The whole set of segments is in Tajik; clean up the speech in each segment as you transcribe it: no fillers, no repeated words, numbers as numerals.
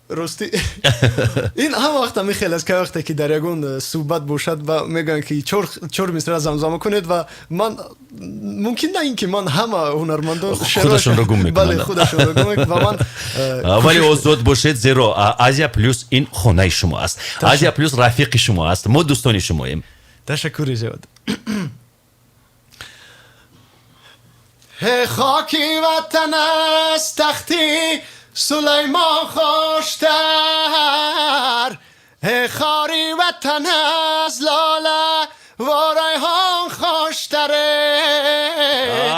Ростӣ, ин ҳама вақт ҳамин хел аст, ки вақте ки дар ягон суҳбат бошад ва мегӯянд, ки чор мисра замзама кунед, ва ман мумкин на ин ки ман ҳама ҳунармандон худашонро гум мекунанд. Бале, худашонро гум мекунанд ва ман Вале озод бошед, зеро «Азия Плюс» ин хонаи шумо аст, «Азия Плюс» рафиқи шумо аст, мо дӯстони шумоем. Ташаккури зиёд. Хоки ватан аст тахти Сулаймон хуштар, хори ватан аз лола ва райҳон хуштаре.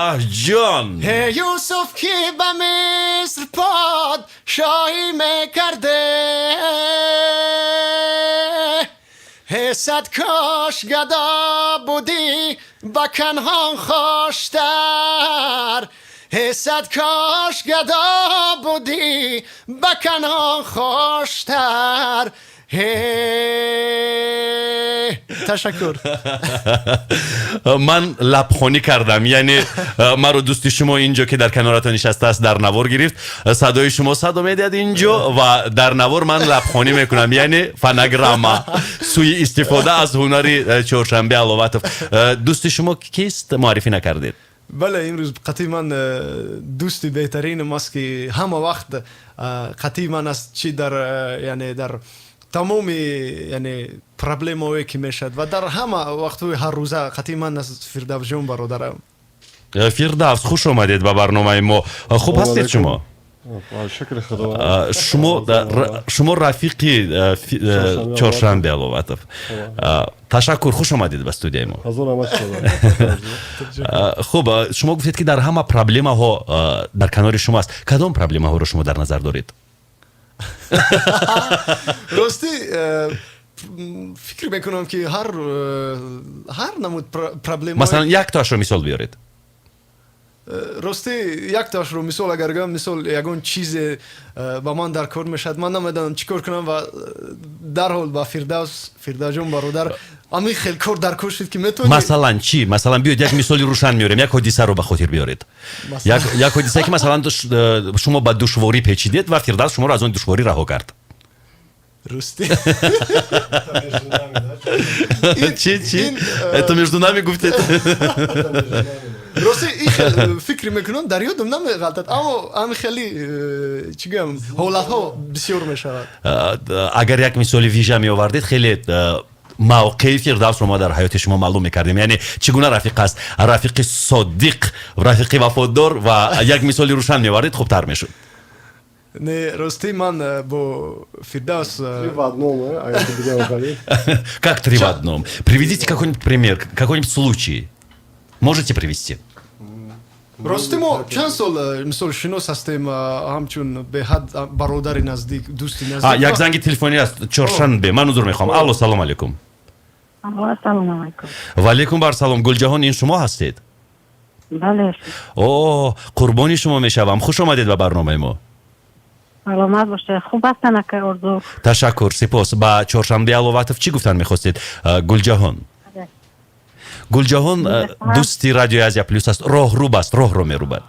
Аҳ, ҷон! Юсуф ки ба Миср подшоҳӣ мекарде, сад кош гадо будӣ ба Канъон хуштар, сад кош гадо будӣ ба Канъон хуштар. Ташаккур. Ман лабхонӣ кардам, яъне маро дӯсти шумо инҷо, ки дар каноратон нишастааст, дар навор гирифт. Садои шумо садо медиҳад инҷо ва дар навор ман лабхонӣ мекунам, яъне фонограмма, суиистифода аз ҳунари Чоршанбе Аловатов. Дӯсти шумо кист, муаррифӣ накардед. Бале, имрӯз қатъи ман дӯсти беҳтаринам аст, ки ҳама вақт қатъи ман аст, чӣ дар, яъне дар тамоми, яъне проблемаҳое ки мешавад, ва дар ҳама вақтҳои ҳаррӯза қатъи ман аст, Фирдавсҷон, бародарам. Фирдавс, хуш омадед ба барномаи мо. Хуб ҳастед шумо? Шукри Худо. Шумо рафиқи Чоршанбе Аловатов. Ташаккур, хуш омадед ба студияи мо. Ҳазор раҳмат. Хуб, шумо гуфтед, ки дар ҳама проблемаҳо дар канори шумо аст. Кадом проблемаҳоро шумо дар назар доред? Ростӣ, фикр мекунам, ки ҳар намуд проблема. Масалан, яктоашро мисол биёред. Ростӣ, яктоашро мисол агар гӯям, мисол, ягон чизе ба ман дар кор мешавад, ман намедонам чӣ кор кунам ва дарҳол ба Фирдавс: «Фирдавсҷон, бародар, ҳамин хел кор дар кор шуд, ки метавонӣ...» Масалан, чӣ? Масалан, биёед, як мисоли рӯшан меорем, як ҳодисаро ба хотир биёред, як ҳодиса, ки масалан шумо ба душворӣ печидед ва Фирдавс шуморо аз он душворӣ раҳо кард. Ростӣ, Чӣ, это между нами гуфтед. Рости, ин хел фикр мекунам, дар ёдам намеғалтад, аммо ҳамин хели, чӣ гӯям, ҳолатҳо бисёр мешавад. Агар як мисоли вижа меовардед, хеле мавқеи Фирдавсро мо дар ҳаёти шумо маълум мекардем, яъне чӣ гуна рафиқ аст, рафиқи содиқ, рафиқи вафодор, ва як мисоли рӯшан меовардед, хубтар мешуд. Не, ростӣ, ман бо Фирдавс Три в одном, агар бигӯям хали. Как три в одном? Приведите какой-нибудь пример, какой-нибудь случай можете привести? Ростӣ, мо чанд сол, мисол, шинос ҳастем, ҳамчун беҳад бародари наздик, дӯсти наздик. Як занги телефонӣ аст, Чоршанбе, ман узр мехоҳам. Алло, салом алейкум. Ассалому алайкум. Ва алейкум барсалом. Гулҷаҳон, ин шумо ҳастед? Бале. О, қурбони шумо мешавам, хуш омадед ба барномаи мо. Саломат бошед, хуб ҳастан, акай Орзу? Ташаккур, сипос. Ба Чоршанбе Аловатов чӣ гуфтан мехостед, Гулҷаҳон? Гулҷаҳон дӯсти радиои «Азия Плюс» аст, роҳруб аст, роҳро мерубад.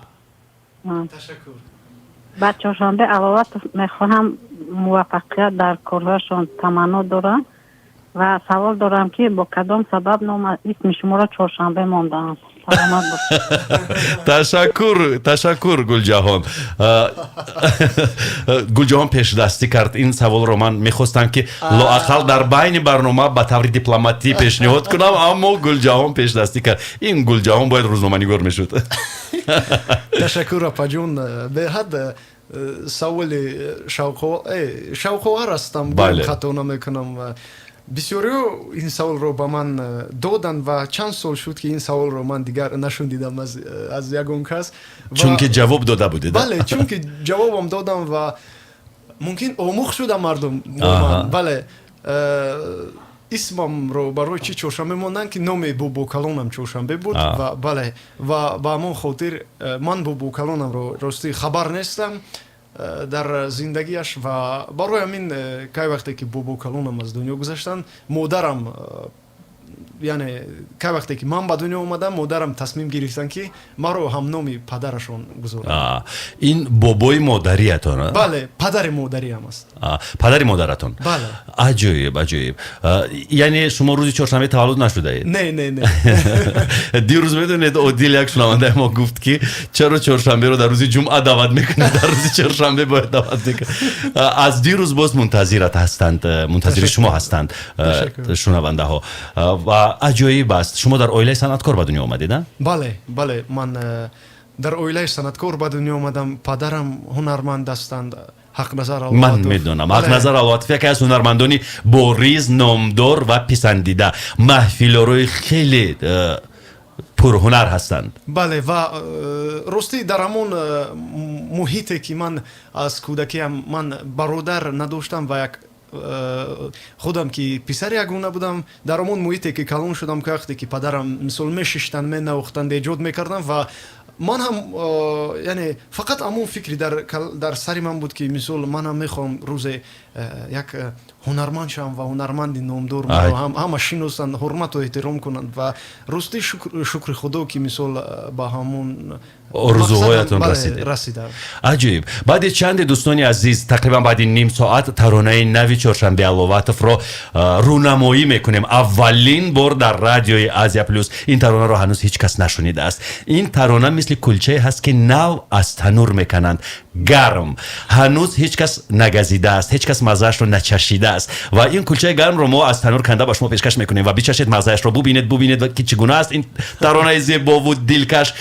Ташаккур. Ба Чоршанбе Аловатов мехоҳам муваффақият дар корҳояшон таманно дорам ва савол дорам, ки бо кадом сабаб ном исми шуморо Чоршанбе мондаанд. Саломат бошед. Ташаккур, ташаккур, Гулҷаҳон. Гулҷаҳон пешдастӣ кард. Ин саволро ман мехостам, ки лоақал дар байни барнома ба таври дипломатӣ пешниҳод кунам, аммо Гулҷаҳон пешдастӣ кард. Ин Гулҷаҳон бояд рӯзноманигор мешуд. Ташаккур, апаҷон, беҳад саволи шавқовар астам, хато намекунам. Бисёриҳо ин саволро ба ман доданд ва чанд сол шуд, ки ин саволро ман дигар нашунидам аз ягон кас. Чунки ҷавоб дода будед. Бале, чунки ҷавобам додам ва мумкин омӯхт шудам мардум. Бале, исмамро барои чӣ Чоршанбе монданд, ки номи бобокалонам Чоршанбе буд ва бале, ва ба ҳамон хотир ман бобокалонамро, ростӣ, хабар нестам дар зиндагиаш ва барои ҳамин кай вақте ки бобокалонам аз дунё гузаштанд, модарам Яъне кай вақте ки ман ба дунё омадам, модарам тасмим гирифтанд, ки маро ҳамноми падарашон гузоранд. Ин бобои модариятон? Бале, падари модариам аст. Падари модаратон. Бале. Аҷоиб, аҷоиб. Яъне шумо рӯзи чоршанбе таваллуд нашудаед? Не, не, не. Дирӯз, медонед, Одил, як шунавандаи мо гуфт, ки чаро чоршанберо дар рӯзи ҷумъа даъват мекунед, дар рӯзи чоршанбе бояд даъват мекунед. Аз дирӯз боз мунтазират ҳастанд, мунтазири шумо ҳастанд шунавандаҳо. Ва аҷоиб аст, шумо дар оилаи санъаткор ба дунё омадед, а? Бале, бале, ман дар оилаи санъаткор ба дунё омадам. Падарам ҳунарманд ҳастанд, Ҳақназар Алватов. Ман медонам, Ҳақназар Алватов яке аз ҳунармандони бориз, номдор ва писандида, маҳфилорои хеле пурҳунар ҳастанд. Бале, ва ростӣ, дар ҳамон муҳите ки ман аз кӯдакиам, ман бародар надоштам ва як худам ки писари ягона будам, дар ҳамон муҳите ки калон шудам, ки вақте ки падарам, мисол, мешиштанд, менавохтанд, эҷод мекарданд ва ман ҳам, яъне фақат ҳамон фикри дар сари ман буд, ки мисол, ман ҳам мехоҳам рӯзе як ҳунарманд шавам ва ҳунарманди номдор, ҳама шиносанд, ҳурмату эҳтиром кунанд. Ва ростӣ, шукри худо, ки мисол, ба ҳамон орзуҳоятон расидам. Аҷоиб. Баъди чанде, дӯстони азиз, тақрибан баъди ним соат, таронаи нави Чоршанбе Аловатовро рӯнамоӣ мекунем аввалин бор дар радиои Азия Плюс. Ин таронаро ҳанӯз ҳеҷ кас нашунидааст. Ин тарона мисли кулчае ҳаст, ки нав аз танур мекананд, гарм, ҳанӯз ҳеҷ кас нагазидааст, ҳеҷ кас маззаашро начашидааст. Ва ин кулчаи гармро мо аз танур канда ба шумо пешкаш мекунем ва бичашед, маззаашро бубинед, бубинед, ки чӣ гуна аст ин таронаи зебову дилкаш.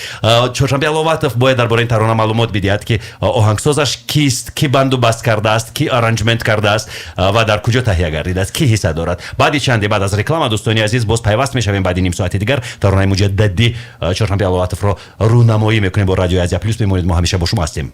Чоршанбе Аловатов бояд дар бораи ин тарона маълумот бидиҳад, ки оҳангсозаш кист, ки банду баст кардааст, ки арранҷмент кардааст ва дар куҷо таҳия гардидааст, ки ҳисса дорад. Баъди чанде, баъд аз реклама, дӯстони азиз, боз пайваст мешавем. Баъди ним соати дигар таронаи муҷаддади Чоршанбе Аловатовро рӯнамоӣ мекунем. Бо радиои Азия Плюс бимонед, мо ҳамеша бо шумо ҳастем.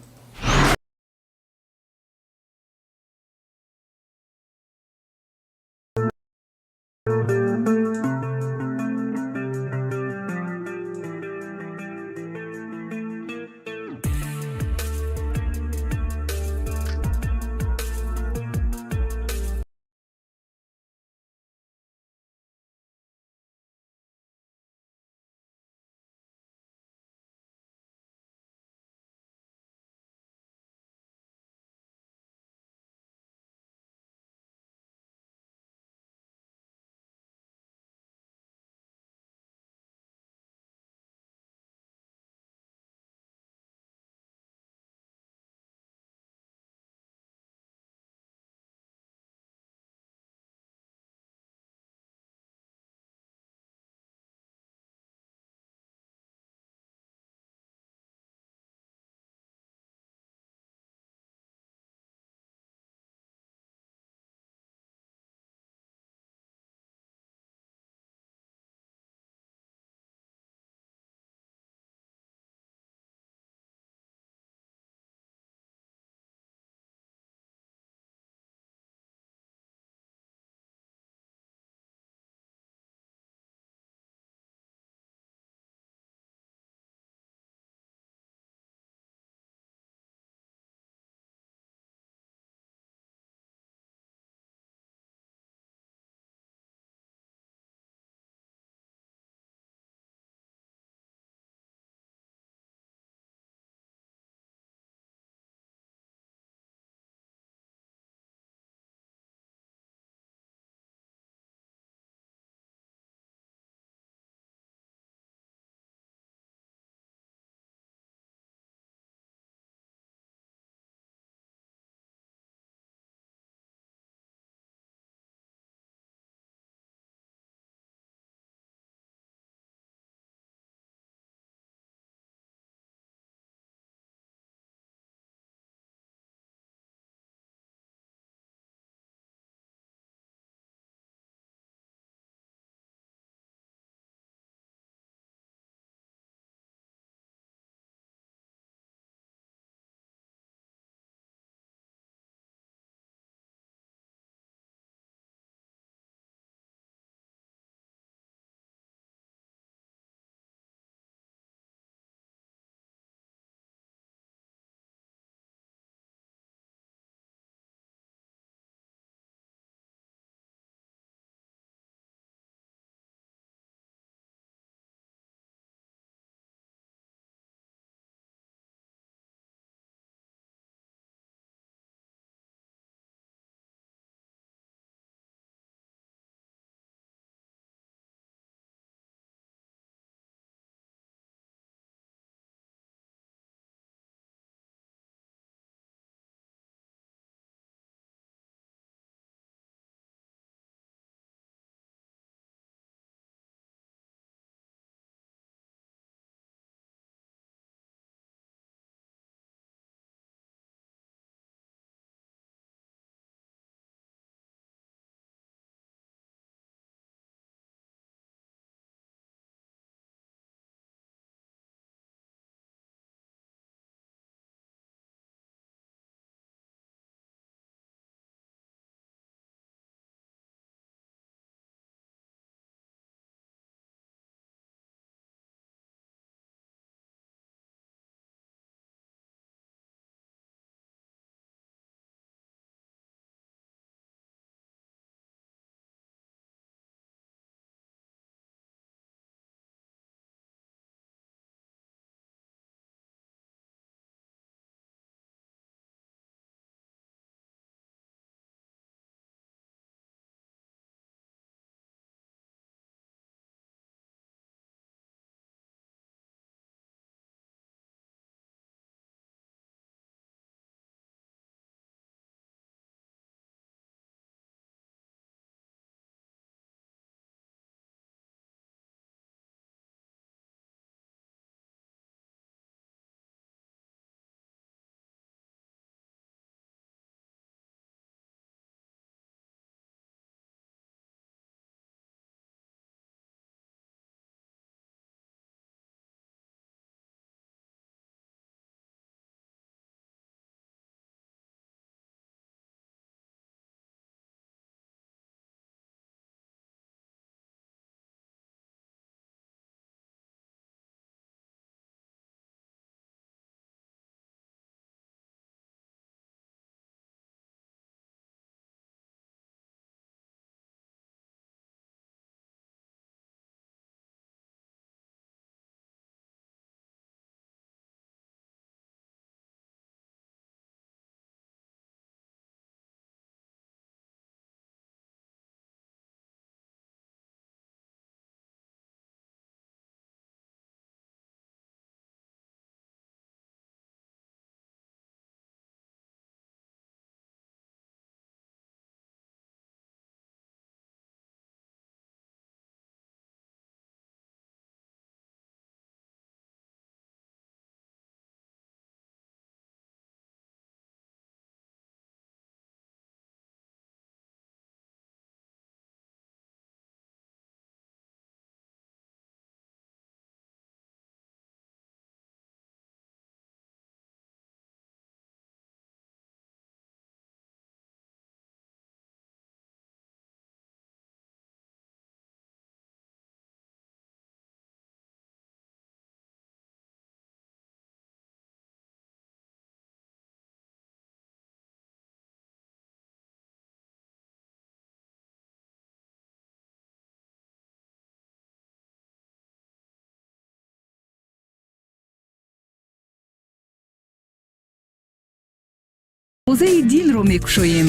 Дарвозаи дилро мекушоем.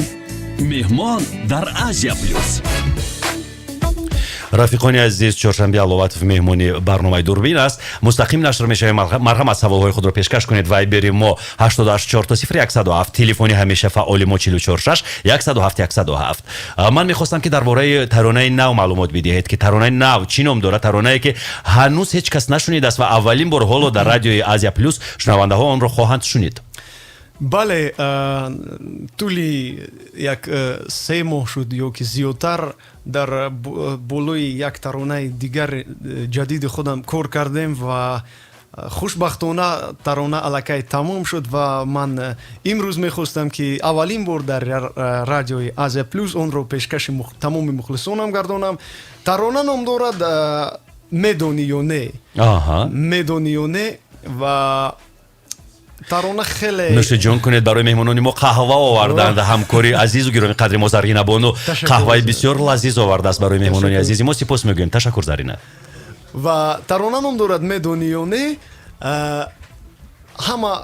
Меҳмон дар Азия Плюс. Рафиқони азиз, Чоршанбе Аловатов меҳмони барномаи Дурбин аст. Мустақим нашр мешавем. Марҳамат, саволҳои худро пешкаш кунед. Вайбери мо 884 0107, телефони ҳамеша фаъоли мо 446 107 107. Ман мехостам, ки дар бораи таронаи нав маълумот бидиҳед, ки таронаи нав чӣ ном дорад, таронае ки ҳанӯз ҳеҷ кас нашунидааст ва аввалин бор ҳоло дар радиои Азия Плюс шунавандаҳо онро хоҳанд шунид. Бале, тӯли як 3 моҳ шуд ё ки зиёдтар дар болои як таронаи дигар ҷадиди худам кор кардем ва хушбахтона тарона аллакай тамом шуд ва ман имрӯз мехостам, ки аввалин бор дар радиои Азия Плюс онро пешкаши тамоми мухлисонам гардонам. Тарона ном дорад «Медонӣ ё не». «Медонӣ ё не» ва тарона хеле Нӯшиҷон кунед, барои меҳмонони мо қаҳва оварданд. Ҳамкори азизу гироми қадри мо Зарина бону қаҳваи бисёр лазиз овардааст барои меҳмонони азизи мо. Сипос мегӯем, ташаккур, Зарина. Ва тарона ном дорад «Медонӣ ё не». Ҳама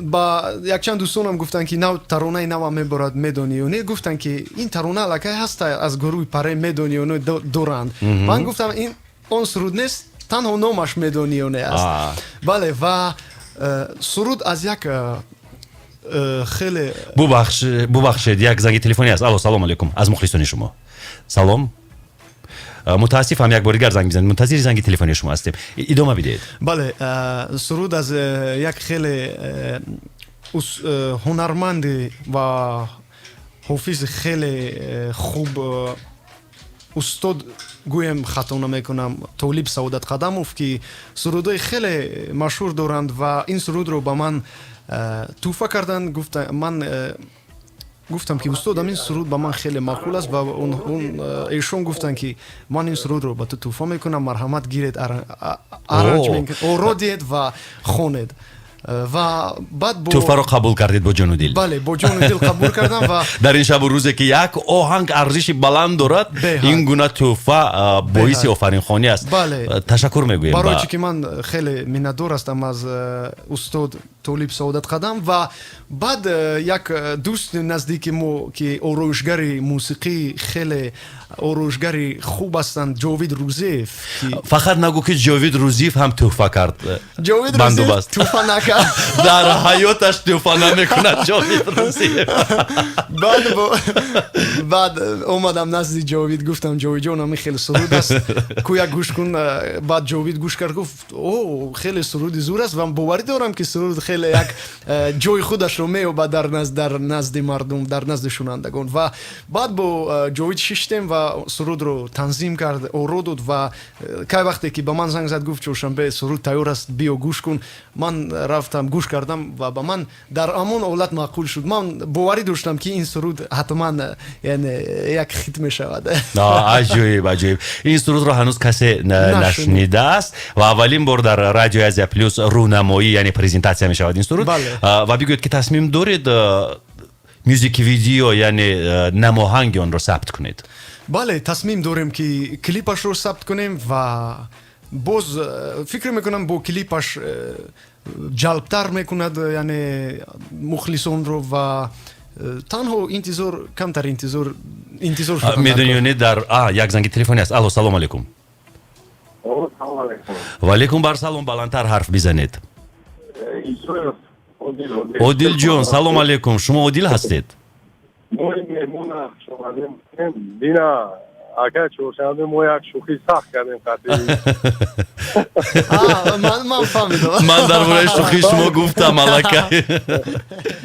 ба якчанд дӯстонам гуфтанд, ки нав таронаи навам меборад, «Медонӣ ё не». Гуфтанд, ки ин тарона аллакай ҳаста, аз гурӯҳи Паре «Медонӣ ё не» доранд. Ман гуфтам, ин он суруд нест, танҳо номаш «Медонӣ ё не» аст. Бале, ва суруд аз як хеле Бубахшед, як занги телефонӣ аст. Алло, салом алейкум, аз мухлисони шумо. Салом. Мутаассифам, як бори дигар занг бизанед, мунтазири занги телефонии шумо ҳастем. Идома бидиҳед. Бале, суруд аз як хеле ҳунарманди ва ҳофизи хеле хуб, устод гӯем хато намекунам, Толиб Саодатқадамов, ки сурудҳои хеле машҳур доранд ва ин сурудро ба ман тӯҳфа карданд. Гуфта ман гуфтам, ки устодам, ин суруд ба ман хеле маъқул аст ва эшон гуфтанд, ки ман ин сурудро ба ту тӯҳфа мекунам, марҳамат, гиред, arrangement оро диҳед ва хонед. Ва баъд Тӯҳфаро қабул кардед бо ҷону дил? Бале, бо ҷону дил қабул кардам ва Дар ин шабу рӯзе, ки як оҳанг арзиши баланд дорад, ин гуна тӯҳфа боиси офаринхонӣ аст. Ташаккур мегӯем. Барои чӣ ки ман хеле миннатдор ҳастам аз устод Толиб Саодатқадам. Ва баъд як дӯсти наздики мо, ки ороишгари мусиқӣ, хеле ороишгари хуб ҳастанд, Ҷовид Рӯзиев. Фақат нагӯ, ки Ҷовид Рӯзиев ҳам тӯҳфа кард. Ҷовид Рӯзиев тӯҳфа накард. Дар ҳаёташ тӯҳфа намекунад Ҷовид Рӯзиев. Баъд омадам назди Ҷовид, гуфтам: «Ҷовидҷон, ами хеле суруд аст ку, як гӯш кун». Баъд Ҷовид гӯш кард, гуфт: «О, хеле суруди зур аст ва боварӣ дорам, ки суруд хеле як ҷои худашро меёбад дар назди мардум, дар назди шунавандагон». Ва баъд бо Ҷовид шиштем ва сурудро танзим кард, оро дод. Ва кай вақте ки ба ман занг зад, гуфт: «Чоршанбе, суруд тайёр аст, биё гӯш кун», ман рафтам, гӯш кардам ва ба ман дар ҳамон ҳолат маъқул шуд. Ман боварӣ доштам, ки ин суруд ҳатман, яъне, як хит мешавад. Аҷоиб, аҷоиб! Ин сурудро ҳанӯз касе нашунидааст ва аввалин бор дар радиои Азия Плюс рӯнамоӣ, яъне презентатсия мешавад ин суруд. Ва бигӯед, ки тасмим доред music video, яъне намоҳанги онро сабт кунед? Бале, тасмим дорем, ки клипашро сабт кунем ва боз фикр мекунам, бо клипаш ҷалбтар мекунад, яъне мухлисонро, ва танҳо интизор, камтар интизор. Медонӣ, дар як занги телефонӣ аст. Алло, салом алейкум. Ва алейкум барсалом, баландтар ҳарф бизанед. Одилҷон, салом алейкум. Шумо Одил ҳастед? Дина, ака Чоршанбе, мо як шӯхӣ сахт кардем қатъи. Ман фаҳмидам. Ман дар бораи шӯхии шумо гуфтам аллакай.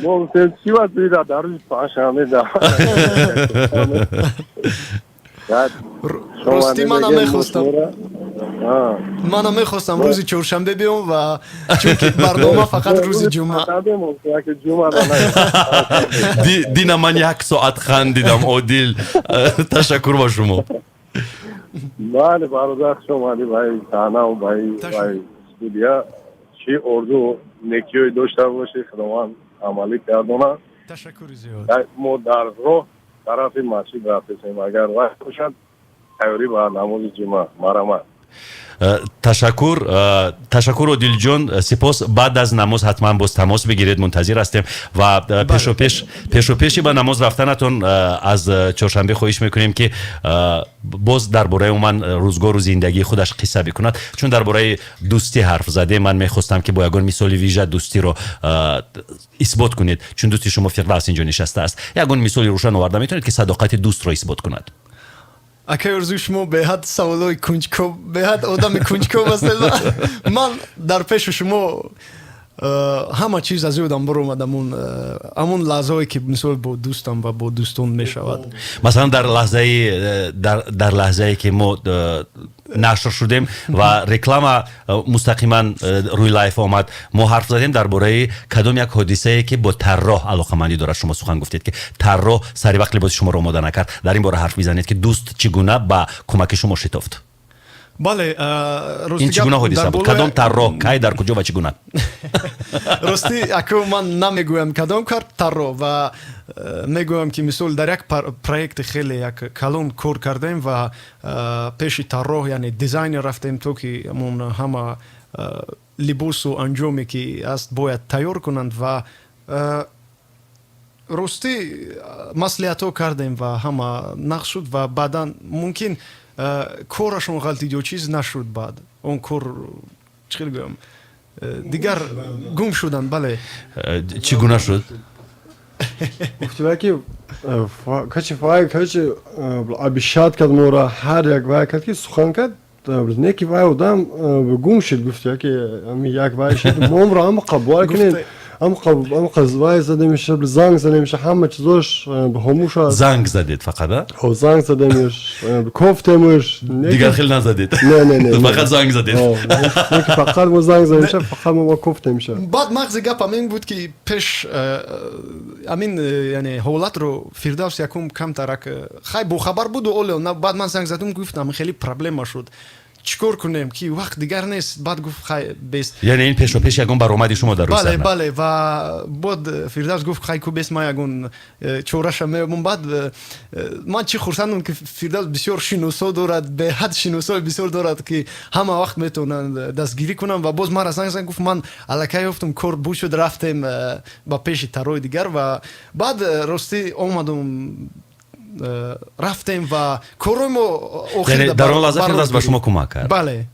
Мо гуфтем, чӣ вақт дида дар рӯзи панҷшанбе. Ростӣ, манам мехостам рӯзи чоршанбе биём ва чунки барнома фақат рӯзи ҷумъа. Дина ман як соат хандидам. Одил, ташаккур ба шумо. Бале, бародар, хуш омадӣ ба саҳнаву ба студия. Чӣ орзу некиҳое дошта бошӣ, Худованд амалӣ гардонад. Ташаккури зиёд. Мо дар роҳ тарафи масҷид рафтесем, агар вақт бошад, тайёрӣ ба намози ҷумъа, марҳамат. Ташаккур, ташаккур, Одилҷон, сипос. Баъд аз намоз ҳатман боз тамос бигиред, мунтазир ҳастем ва пешопеши ба намоз рафтанатон аз Чоршанбе хоҳиш мекунем, ки боз дар бораи умуман рӯзгору зиндагии худаш қисса бикунад, чун дар бораи дӯстӣ ҳарф задем. Ман мехостам, ки бо ягон мисоли вижа дӯстиро исбот кунед, чун дӯсти шумо Фирдавс инҷо нишастааст. Ягон мисоли рӯшан оварда метавонед, ки садоқати дӯстро исбот кунад? Акай Орзу, шумо беҳад саволои кунҷков, беҳад одами кунҷков ҳастед. Ман дар пеши шумо ҳама чиз аз ёдам баромад, амон лаҳзаое ки мисол бо дӯстам ва бо дӯстон мешавад. Масалан, дар лаҳзаи дар лаҳзае ки мо нашр шудем ва реклама мустақиман рӯи лайф омад, мо ҳарф задем дар бораи кадом як ҳодисае, ки бо тарроҳ алоқамандӣ дорад. Шумо сухан гуфтед, ки тарроҳ сари вақт либоси шуморо омода накард. Дар ин бора ҳарф бизанед, ки дӯст чӣ гуна ба кӯмаки шумо шитофт. Бале. Ин чӣ гуна ҳодиса буд? Кадом тарроҳ, кай, дар куҷо ва чӣ гуна? Ростӣ, аку, ман намегӯям кадом тарроҳ ва мегӯям, ки мисол дар як проекти хеле як калон кор кардем ва пеши тарроҳ, яъне дизайнер рафтем, то ки ҳамон ҳама либосу анҷоме ки аст бояд тайёр кунанд. Ва ростӣ, маслиҳатҳо кардем ва ҳама нақш шуд ва баъдан мумкин корашон ғалтид ё чиз нашуд. Баъд он кор, чӣ хел гӯям, дигар гум шуданд, бале. Чӣ гуна шуд? Гуфтива ки качи вай качи обещать кард моро, ҳар як вай кард, ки сухан кард, не ки вай одам гум шуд. Гуфтива ки як вай шуд, момро ҳама қабул кунед, ҳам вай задемиш, занг задемиш, ҳама чизош хомӯш аст. Занг задед фақат? Хо, занг задемиш, кофтемиш. Дигар хел назадед? Не, не, не. Фақат занг задед? Фақат мо занг задемиш, фақат мо кофтемиша. Баъд мағзи гап ҳамин буд, ки пеш ҳамин, яъне ҳолатро Фирдавс якум камтарак хай бохабар буду оле. Баъд ман занг задум, гуфтам, хеле проблема шуд, чӣ кор кунем, ки вақт дигар нест. Баъд гуфт, хай бест. Яъне ин пешопеш ягон баромади шумо дар рӯи? Бале, бале. Ва бод Фирдавс гуфт, хай ку бест, ман ягон чораша меёбам. Баъд ман чӣ хурсандам, ки Фирдавс бисёр шиносо дорад, беҳад шиносои бисёр дорад, ки ҳама вақт метавонанд дастгирӣ кунам. Ва боз мара занг зад, гуфт, ман аллакай ёфтум, кор буд шуд. Рафтем ба пеши тарроҳи дигар ва баъд ростӣ омадум, рафтем ва корҳои мо охир. Дар он лаҳза Фирдавс ба шумо кӯмак кард? Бале.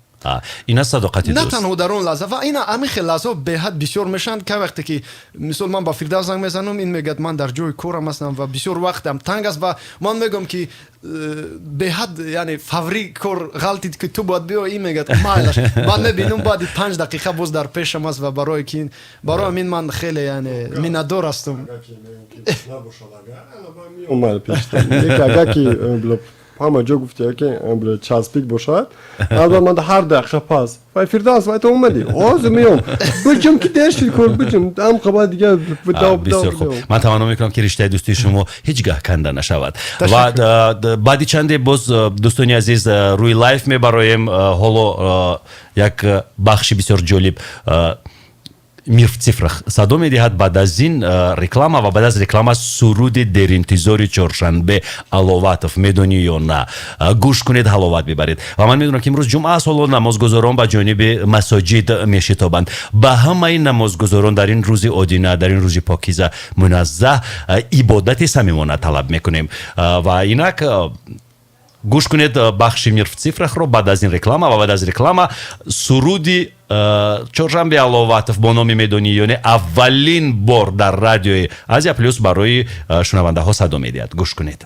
Ин аст садоқати на дӯст. Танҳо дар он лаҳза ва ина ҳамин хел лаҳзаҳо беҳад бисёр мешаванд, ка вақте ки мисол ман ба Фирдавс занг мезанам, ин мегӯяд, ман дар ҷои корам ҳастам ва бисёр вақтам танг аст. Ва ман мегӯям, ки беҳад, яъне фаврӣ кор ғалтид, ки ту бояд биё. Ин мегӯяд, майлаш. Баъд мебинам, баъди 5 дақиқа боз дар пешам аст. Ва барои ки барои ҳамин ман хеле, яъне, миннатдор ҳастам. Омад агар ки ҳама ҷо гуфти ки часпик бошад, албат ман ҳар дақиқа пас вай, Фирдавс, вай, ту омадӣ, ҳозир меом, биҷум ки дер шуд кор, биҷум ам қабал дигар. Бисёр хуб. Ман таманно мекунам, ки риштаи дӯстии шумо ҳеҷ гаҳ канда нашавад. Ва баъди чанде боз, дӯстони азиз, рӯи лайф мебароем. Ҳоло як бахши бисёр ҷолиб, «Мир в цифрах», садо медиҳад баъд аз ин реклама ва баъд аз реклама суруди деринтизори Чоршанбе Аловатов «Медонӣ ё на». Гӯш кунед, ҳаловат бибаред. Ва ман медонам, ки имрӯз ҷумъа аст, ҳоло намозгузорон ба ҷониби масоҷид мешитобанд. Ба ҳамаи намозгузорон дар ин рӯзи одина, дар ин рӯзи покиза, муназзаҳ ибодати самимона талаб мекунем. Ва инак гӯш кунед бахши «Мир в цифрах» ро баъд аз ин реклама ва баъд аз реклама суруди Чоршанбе Аловатов бо номи «Медонӣ ё не» аввалин бор дар радиои Азия Плюс барои шунавандаҳо садо медиҳад. Гӯш кунед.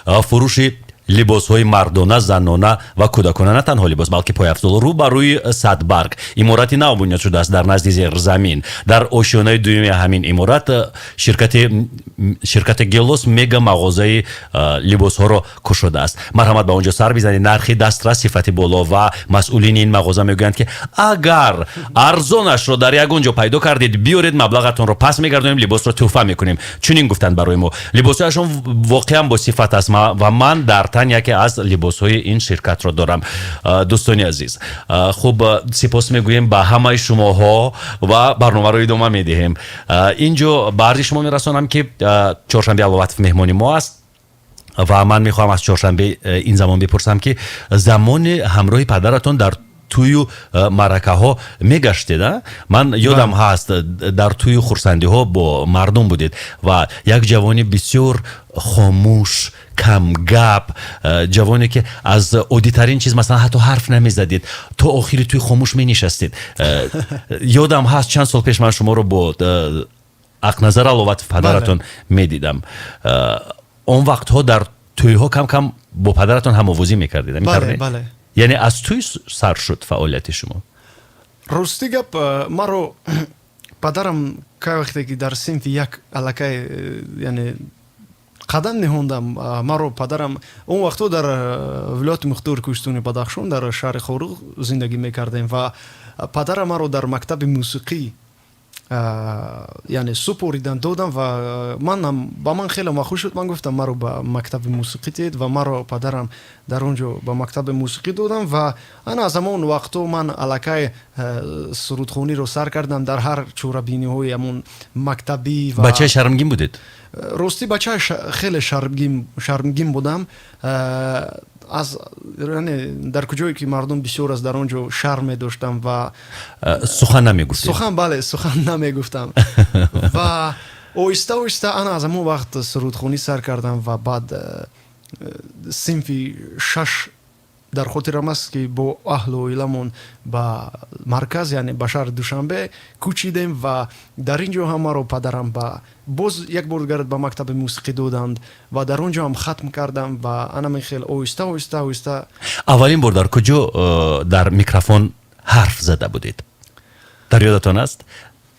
Фурӯши либосҳои мардона, занона ва кӯдакона, на танҳо либос, балки пойафзол. Рӯ ба рӯи Садбарг иморати нав бунёд шудааст, дар назди зерзамин, дар ошёнаи дуюми ҳамин иморат ширкати Гелос мега мағозаи либосҳоро кушодааст. Марҳамат, ба он ҷо сар бизанед. Нархи дастрас, сифати боло, ва масъулини ин мағоза мегӯянд, ки агар арзонашро дар ягон ҷо пайдо кардед, биёред, маблағатонро пас мегардонем, либосро тӯҳфа мекунем. Чунин гуфтанд барои мо. Либосҳояшон воқеан бо сифат аст ва ман дар тан яке аз либосҳои ин ширкатро дорам. Дӯстони азиз, хуб, сипос мегӯем ба ҳамаи шумоҳо ва барномаро идома медиҳем. Ин ҷо ба арзи шумо мерасонам, ки Чоршанбе Аловатов меҳмони мо аст ва ман мехоҳам аз Чоршанбе ин замон бипурсам, ки замоне ҳамроҳи падаратон дар тӯю маъракаҳо мегаштед, а? Ман ёдам ҳаст, дар тӯю хурсандиҳо бо мардум будед ва як ҷавони бисёр хомӯш, камгап, ҷавоне, ки аз оддитарин чиз, масалан, ҳатто ҳарф намезадед, то охири тӯй хомӯш менишастед. Ёдам ҳаст, чанд сол пеш ман шуморо бо Ақназар Аловатов, падаратон, медидам. Он вақтҳо дар тӯйҳо кам кам бо падаратон ҳамовозӣ мекардед. Бале. Яъне аз тӯй сар шуд фаъолияти шумо? Рости гап, маро падарам кай вақте ки дар синфи як аллакай яъне қадам ниҳондам, маро падарам, он вақтҳо дар вилояти мухтори Кӯҳистони Бадахшон, дар шаҳри Хоруғ зиндагӣ мекардем ва падарам маро дар мактаби мусиқӣ яъне супоридан додам ва манам ба ман хеле махуш шуд. Ман гуфтам, маро ба мактаби мусиқӣ диҳед ва маро падарам дар он ҷо ба мактаби мусиқӣ додам ва ана аз ҳамон вақтҳо ман аллакай сурудхониро сар кардам дар ҳар чорабиниҳои ҳамон мактабӣ. Ва бачаи шармгин будед? Ростӣ, бачаи хеле шармгин будам. Аз яъне дар куҷое ки мардум бисёр аст, дар он ҷо шарм медоштам ва Сухан намегуфтед? Сухан, бале, сухан намегуфтам ва оҳиста оҳиста ана аз ҳамон вақт сурудхонӣ сар кардам ва баъд синфи шаш дар хотирам аст, ки бо аҳлу оиламон ба марказ, яъне ба шаҳри Душанбе кӯчидем ва дар ин ҷо ҳам маро падарам ба боз як бор дигар ба мактаби мусиқӣ доданд ва дар он ҷо ҳам хатм кардам ва анамин хел оҳиста, оҳиста, оҳиста. Аввалин бор дар куҷо дар микрофон ҳарф зада будед, дар ёдатон аст?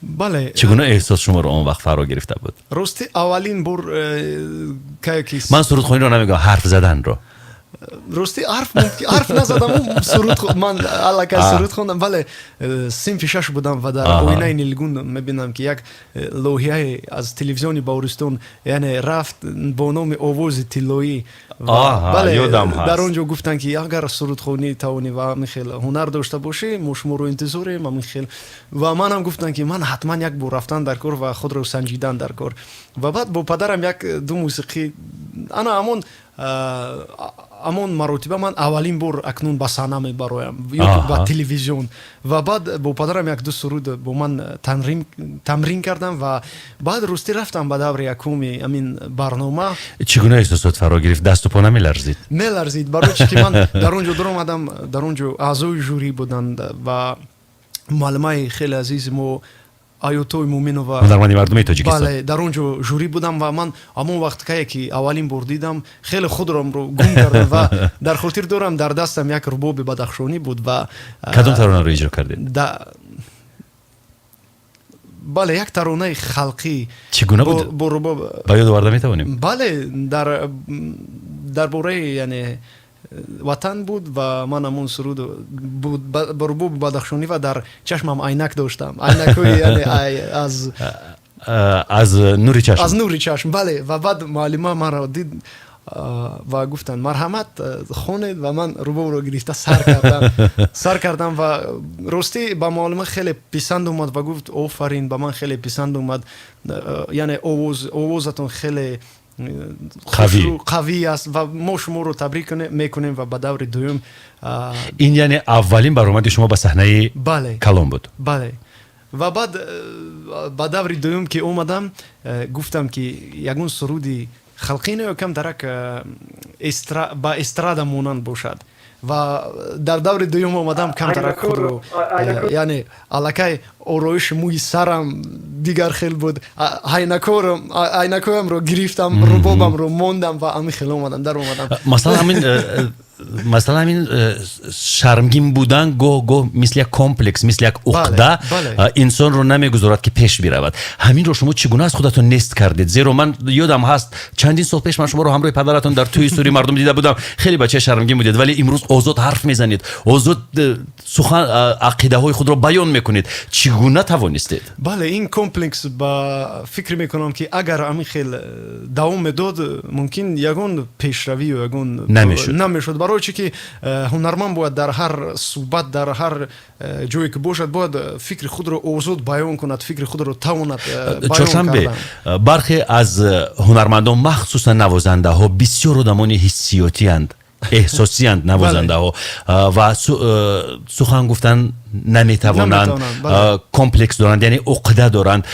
Бале. Чӣ гуна эҳсос шуморо он вақт фаро гирифта буд? Рости, аввалин бор кае ки Ман сурудхониро намегӯям, ҳарф заданро. Рости, ҳарф назадам, суруд, ман аллакай суруд хондам. Бале, синфи шаш будам ва дар оинаи нилгун мебинам, ки як лоиҳае аз телевизиони Баҳористон, яъне рафт бо номи «Овози тиллоӣ». Бале, дар он ҷо гуфтанд, ки агар сурудхонӣ тавонӣ ва ҳамин хел ҳунар дошта бошӣ, мо шуморо интизорем, ҳамин хел. Ва манам гуфтам, ки ман ҳатман як бор рафтан дар кор ва худро санҷидан дар кор. Ва баъд бо падарам як ду мусиқӣ, ана ҳамон маротиба ман аввалин бор акнун ба саҳна мебароям ё ба телевизион. Ва баъд бо падарам як ду суруд бо ман тамрин кардам ва баъд ростӣ рафтам ба даври якуми ҳамин барнома. Чӣ гуна эҳсосот фаро гирифт? Дасту по намеларзид? Меларзид, барои чи ки ман дар он ҷо дуромадам, дар он ҷо аъзои жюрӣ буданд ва муаллимаи хеле азизи мо Аётои Муминова, ҳунарманди мардумии Тоҷикистон. Бале, дар он ҷо жюрӣ будам ва ман ҳамон вақт кае ки аввалин бор дидам, хеле худромро гум кардам ва дар хотир дорам, дар дастам як рубоби бадахшонӣ буд ва Кадом таронаро иҷро кардед? Бале, як таронаи халқӣ. Чӣ гуна буд? Бо рубоб. Ба ёд оварда метавонем? Бале, дар бораи, яъне, ватан буд ва ман ҳамон суруд буд ба рубоби бадахшонӣ ва дар чашмам айнак доштам, айнакҳои, яъне, аз Аз нури чашм. Аз нури чашм, бале. Ва баъд муаллима маро дид ва гуфтанд: «Марҳамат, хонед». Ва ман рубобро гирифта сар кардам ва ростӣ ба муаллима хеле писанд омад ва гуфт: «Офарин, ба ман хеле писанд омад, яъне овозатон хеле қавӣ аст ва мо шуморо табрик мекунем ва ба даври дуюм». Ин яъне аввалин баромади шумо ба саҳнаи калон буд? Бале, ва баъд ба даври дуюм ки омадам, гуфтам, ки ягон суруди халқӣ не, кам дарак ба эстрада монанд бошад. Ва дар даври дуюм омадам, камтарак худро, яъне аллакай ороиши мӯи сарам Дигар хел буд. Айнакоямро гирифтам, рубобамро мондам ва ҳамин хел омадам, дар омадам. Масалан, ҳамин шармгин будан гоҳ гоҳ мисли як комплекс, мисли як уқда инсонро намегузорад, ки пеш биравад. Ҳаминро шумо чӣ гуна аз худатон нест кардед? Зеро ман ёдам ҳаст, чандин сол пеш ман шуморо ҳамроҳи падаратон дар тӯи сури мардум дида будам. Хеле бачаи шармгин будед, вале имрӯз озод ҳарф мезанед, озод сухан, ақидаҳои худро баён мекунед. Чӣ гуна тавонистед? Бале, ин комплекс, ба фикр мекунам, ки агар ҳамин хел давом медод, мумкин ягон пешравию ягон намешуд. Намешуд. Барои чӣ ки ҳунарманд бояд дар ҳар суҳбат, дар ҳар ҷое ки бошад, бояд фикри худро озод баён кунад, фикри худро тавонад баён Чоршанбе, кардан. Бархе аз ҳунармандон, махсусан навозандаҳо, бисёр одамони ҳиссиётиянд, эҳсосиянд навозандаҳо ва сухан гуфтан наметавонанд, Наметавонанд, бале. Комплекс доранд, яъне уқда доранд.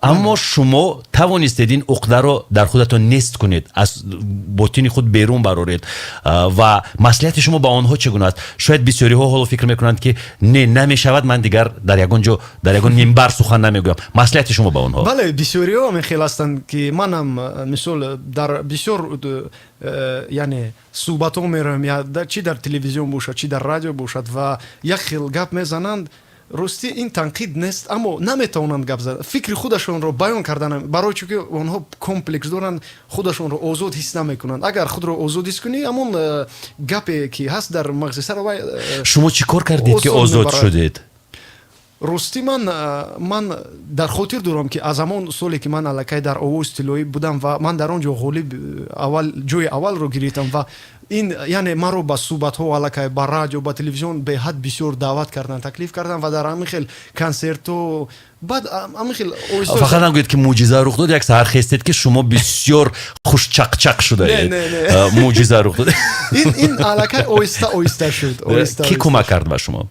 Аммо шумо тавонистед ин уқдаро дар худатон нест кунед, аз ботини худ берун бароред. Ва маслиҳати шумо ба онҳо чӣ гуна аст? Шояд бисёриҳо ҳоло фикр мекунанд, ки не, намешавад, ман дигар дар ягон ҷо, дар ягон минбар сухан намегӯям. Маслиҳати шумо ба онҳо? Бале, бисёриҳо ҳамин хел ҳастанд, ки манам мисол дар бисёр яъне суҳбатҳо меравем, чӣ дар телевизион бошад, чӣ дар радио бошад, ва як хел гап мезананд. Ростӣ, ин танқид нест, аммо наметавонанд гап зада, фикри худашонро баён кардан, барои чӣ ки онҳо комплекс доранд, худашонро озод ҳис намекунанд. Агар худро озод ҳис кунӣ, ҳамон гапе ки ҳаст дар мағзи сар, вай Шумо чӣ кор кардед, ки осон озод мебарад. шудед? Ростӣ, ман дар хотир дорам, ки аз ҳамон соле ки ман аллакай дар Овози тиллоӣ будам ва ман дар он ҷо ғолиб, аввал ҷои аввалро гирифтам, ва ин яъне маро ба суҳбатҳо, аллакай ба радио, ба телевизион беҳад бисёр даъват карданд, таклиф карданд ва дар ҳамин хел консертҳо, баъд ҳамин хел оҳиста. Фақат нагӯед, ки мӯъҷиза рух дод, як саҳар хестед, ки шумо бисёр хушчақчақ шудаед. Не, не, не. Мӯъҷиза рух дод. Ин аллакай оҳиста оҳиста шуд, оҳиста. Кӣ оҳиста. кӯмак кард ба шумо?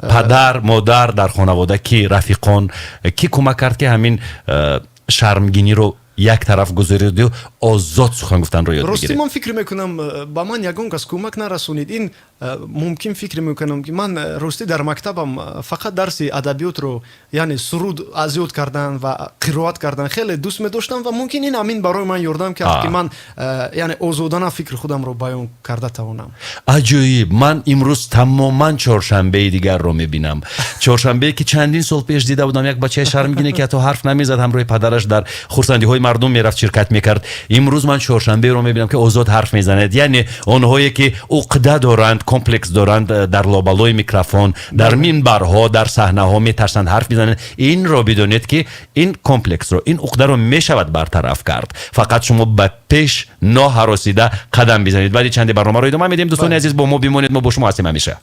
Падар, модар, дар хонавода ки, рафиқон, кӣ кӯмак кард, ки ҳамин шармгиниро як тараф гузориду озод сухан гуфтанро ёд Ростӣ, бигиред? ман фикр мекунам, ба ман ягон кас кӯмак нарасонид. Ин мумкин, фикр мекунам, ки ман ростӣ дар мактабам фақат дарси адабиётро, яъне суруд аз ёд кардан ва қироат кардан хеле дӯст медоштам ва мумкин ин ҳамин барои ман ёрдам кард, ки ман яъне озодона фикри худамро баён карда тавонам. Аҷоиб! Ман имрӯз тамоман Чоршанбеи дигарро мебинам, Чоршанбее ки чандин сол пеш дида будам, як бачаи шармгине, ки ҳатто ҳарф намезад, ҳамроҳи падараш дар хурсандиҳои мардум мерафт, ширкат мекард. Имрӯз ман Чоршанберо мебинам, ки озод ҳарф мезанад. Яъне онҳое ки уқда доранд, комплекс доранд, дар лобалои микрофон, дар минбарҳо, дар саҳнаҳо метарсанд ҳарф мезананд, инро бидонед, ки ин комплексро, ин уқдаро мешавад бартараф кард. Фақат шумо ба пеш ноҳаросида қадам бизанед. Баъди чанде барномаро идома медиҳем. Дӯстони азиз, бо мо бимонед, мо бо шумо ҳастем ҳамеша.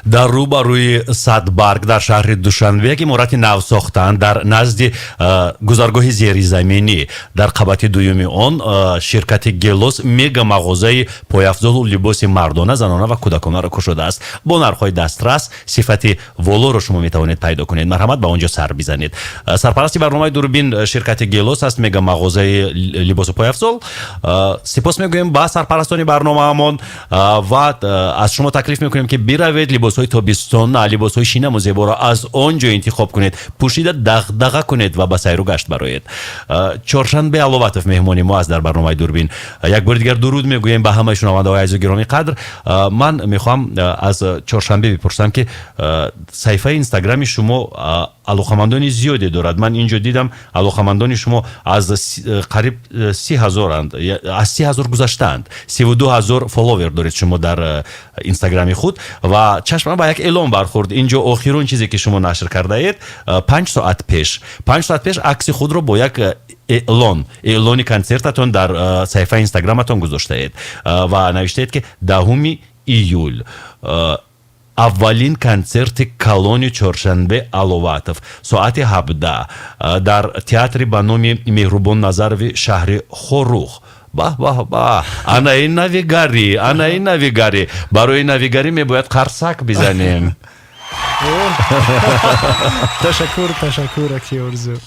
Дар рӯ ба рӯи Садбарг дар шаҳри Душанбе, як иморати нав сохтаанд, дар назди гузаргоҳи зеризаминӣ, дар қабати дуюми он ширкати Гелос мега мағозаи пойафзолу либоси мардона, занона ва кӯдаконаро кушодааст. Бо нархҳои дастрас сифати волоро шумо метавонед пайдо кунед. Марҳамат, ба он ҷо сар бизанед. Сарпарасти барномаи Дурбин ширкати Гелос аст, мега мағозаи либосу пойафзол. Сипос мегӯем ба сарпарастони барномаамон ва аз шумо таклиф мекунем, ки биравед, либосҳои тобистона, либосҳои шинаму зеборо аз он ҷо интихоб кунед, пӯшида дағдаға кунед ва ба сайру гашт бароед. Чоршанбе Аловатов меҳмони мо аст дар барномаи Дурбин. Як бори дигар дуруд мегӯем ба ҳамаи шунавандаҳои азизу гиромӣ қадр. Ман мехоҳам аз Чоршанбе бипурсам, ки саҳифаи Инстаграми шумо алоқамандони зиёде дорад. Ман ин ҷо дидам, алоқамандони шумо аз қариб 30 ҳазоранд, аз 30 ҳазор гузаштаанд. 32 ҳазор фолловер доред шумо дар Инстаграми худ. Ва чашмам ба як эълон бархӯрд ин ҷо. Охирон чизе ки шумо нашр кардаед 5 соат пеш, 5 соат пеш акси худро бо як эълон, эълони консертатон дар саҳифаи Инстаграматон гузоштаед ва навиштаед, ки 10-уми июл аввалин консерти калони Чоршанбе Аловатов соати 17 дар театри ба номи Меҳрубон Назарови шаҳри Хоруғ. Баҳ, баҳ, баҳ! Ана ин навигарӣ, ана ин навигарӣ! Барои навигарӣ мебояд қарсак бизанем. Ташаккур, ташаккур, аки Орзу.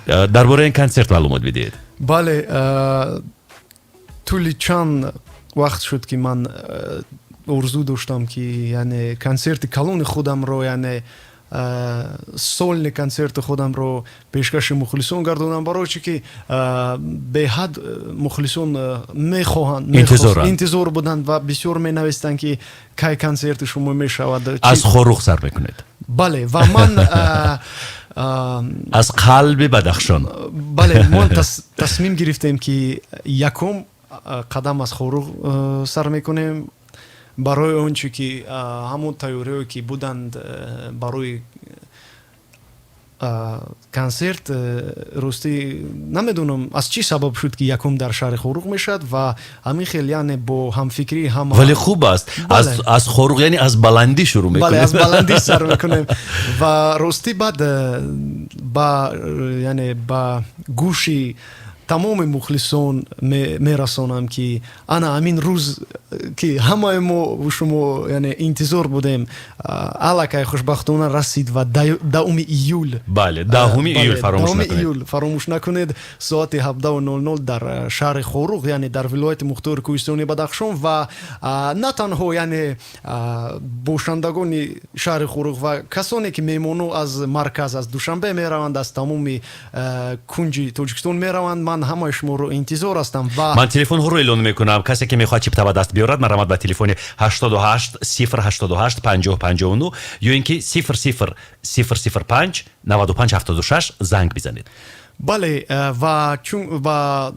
Дар бораи ин консерт маълумот бидиҳед. Бале, тӯли чанд вақт шуд, ки ман орзу доштам, ки яъне консерти калони худамро, яъне сольный консерти худамро пешкаши мухлисон гардонам, барои чӣ ки беҳад мухлисон мехоҳанд, интизор буданд ва бисёр менавистанд, ки кай консерти шумо мешавад. Аз Хоруғ сар мекунед? Бале, ва ман аз қалби Бадахшон. Бале, мо тасмим гирифтем, ки якум қадам аз Хоруғ сар мекунем, барои он чӣ ки ҳамон тайёриҳое ки буданд барои консерт. Ростӣ, намедонам, аз чӣ сабаб шуд, ки якум дар шаҳри Хоруғ мешавад ва ҳамин хел, яъне бо ҳамфикрии ҳама. Вале хуб аст, аз Хоруғ, яъне аз баландӣ шурӯъ мекунем. Бале, аз баландӣ сар мекунем. Ва ростӣ, баъд ба яъне ба гӯши тамоми мухлисон мерасонам, ки ана ҳамин рӯз, ки ҳамаи мо шумо яъне интизор будем, аллакай хушбахтона расид ва 10-уми июл. Бале, 10-уми июл, фаромӯш накунед. Июл, фаромӯш накунед, соати 17:00 дар шаҳри Хоруғ, яъне дар вилояти мухтори кӯҳистони Бадахшон. Ва на танҳо яъне бошандагони шаҳри Хоруғ ва касоне ки меҳмоно аз марказ, аз Душанбе мераванд, аз тамоми кунҷи Тоҷикистон мераванд, ман ҳамаи шуморо интизор ҳастам ва Ман телефонҳоро эълон мекунам. Касе ки мехоҳад чипта ба даст биёрад, марҳамат, ба телефони 88 088 50 59 ё ин ки 00 005 95 76 занг бизанед. Бале, ва чун ва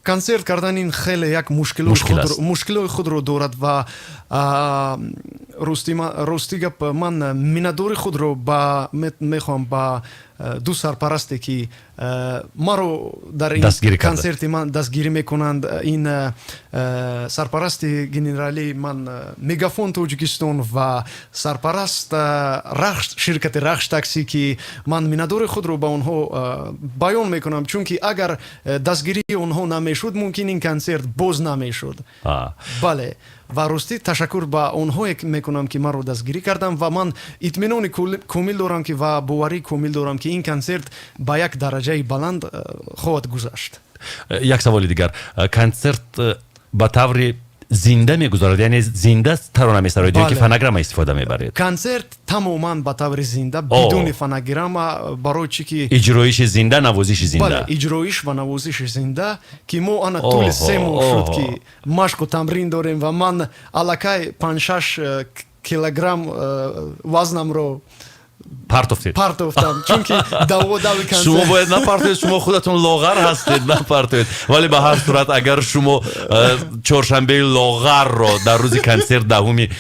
консерт кардан ин хеле як мушкилои худро дорад ва рости гап, ман миннатдори худро ба мехоҳам ба ду сарпарасте, ки маро дар ин консерти ман дастгирӣ мекунанд. Ин сарпарасти генералии ман Мегафон Тоҷикистон ва сарпараст ширкати Рахш Таксӣ, ки ман миннатдори худро ба онҳо баён мекунам, чунки агар дастгирии онҳо намешуд, мумкин ин консерт боз намешуд. Бале, ва ростӣ, ташаккур ба онҳое мекунам, ки маро дастгирӣ кардам. Ва ман итминони комил дорам ки ва боварии комил дорам, ки ин консерт ба як дараҷаи баланд хоҳад гузашт. Як саволи дигар: консерт ба таври зинда мегузарад, яъне зинда тарона месароед ё ки фонограмма истифода мебаред? Консерт тамоман ба таври зинда, бидуни фонограмма, барои чӣ ки Иҷроиши зинда, навозиши зинда. Бале, иҷроиш ва навозиши зинда, ки мо ана тӯли 3 моҳ шуд, ки машқу тамрин дорем ва ман аллакай 5-6 килограмм вазнамро Партофтед? Партофтам, чунки даводави консерт. Шумо бояд напартоед, шумо худатон лоғар ҳастед, напартоед. Вале ба ҳар сурат, агар шумо чоршанбеи лоғарро дар рӯзи консерт 10-уми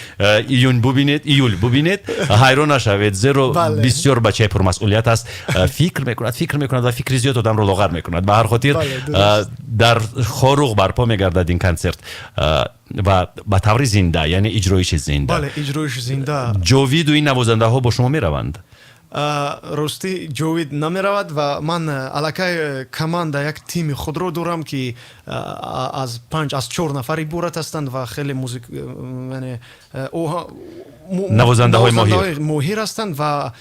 июн бубинед, июл бубинед, ҳайрон нашавед, зеро бисёр бачаи пурмасъулият аст. Фикр мекунад, фикр мекунад ва фикри зиёд одамро лоғар мекунад. Ба ҳар хотир, дар Хоруғ барпо мегардад ин консерт. Ва ба таври зинда, яъне иҷроиши зинда. Бале, иҷроиши зинда. Ҷовиду ин навозандаҳо бо шумо мераванд? Ростӣ, Ҷовид намеравад ва ман аллакай команда, як тими худро дорам, ки аз панҷ, аз чор нафар иборат ҳастанд ва хеле музик, яъне навозандаҳои моҳир. Моҳир ҳастанд ва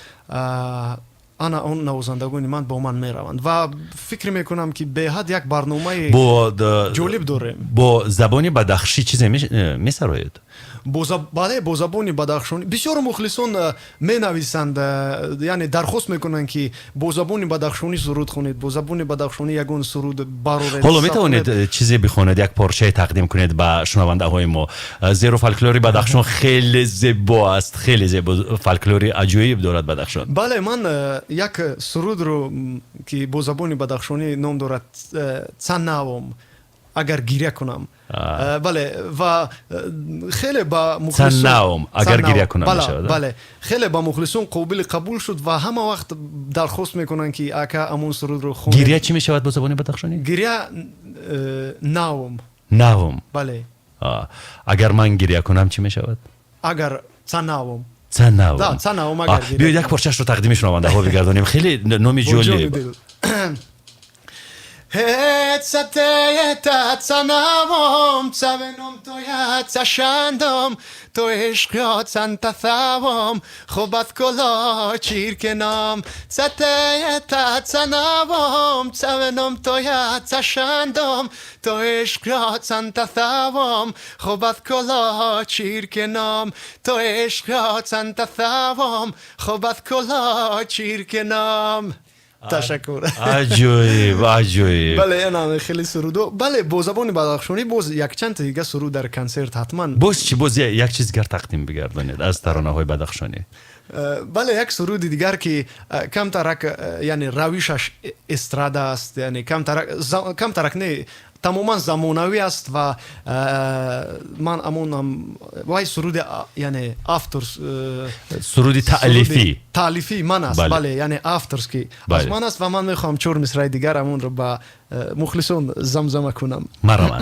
ана он навозандагони ман бо ман мераванд ва фикр мекунам, ки беҳад як барномаи ҷолиб дорем. Бо забони бадахшӣ чизе месароед? Бале, бо забони бадахшонӣ. Бисёр мухлисон менависанд, яъне дархост мекунанд, ки бо забони бадахшонӣ суруд хонед, бо забони бадахшонӣ ягон суруд бароред. Ҳоло метавонед чизе бихонед, як порчае тақдим кунед ба шунавандаҳои мо, зеро фолклори Бадахшон хеле зебо аст, хеле зебо, фолклори аҷоиб дорад Бадахшон. Бале, ман як сурудро, ки бо забони бадахшонӣ ном дорад «Цанавом», агар гиря кунам, бале, ва хеле ба «Цанавом, агар гиря кунам» мешавад. Бале, хеле ба мухлисон қобили қабул шуд ва ҳама вақт дархост мекунанд, ки ака, амон сурудро хонед. Гиря чӣ мешавад бо забони бадахшонӣ? Гиря навом. Навом. Бале. Агар ман гиря кунам, чӣ мешавад? Агар цанавом. Цанавом. Да, цанавом, агар. Биёед, як порчаашро тақдими шунавандаҳо бигардонем, хеле номи ҷолиб. Цатета цанавом, цавеном тоя цашандом, то ишқё цантатавом, хубат коло чиркеном. Цатета цанавом, цавеном тоя цашандом, то ишқё цантатавом, хубат коло чиркеном, то ишқё цантатавом, хубат коло чиркеном. Ташаккур. Аҷоиб, аҷоиб. Бале, ана хеле сурудо, бале, бо забони бадахшонӣ боз якчанд дига суруд дар консерт ҳатман. Боз чӣ? Боз як чиз дигар тақдим бигардонед аз таронаҳои бадахшонӣ. Бале, як суруди дигар, ки камтарак, яъне равишаш эстрада аст, яъне камтарак не, тамоман замонавӣ аст ва ман амонам вай суруди, яъне автор Суруди таълифӣ. Таълифии ман аст, бале, яъне авторский аз ман аст ва ман мехоҳам чор мисраи дигар амонро ба мухлисон замзама кунам. Марҳамат.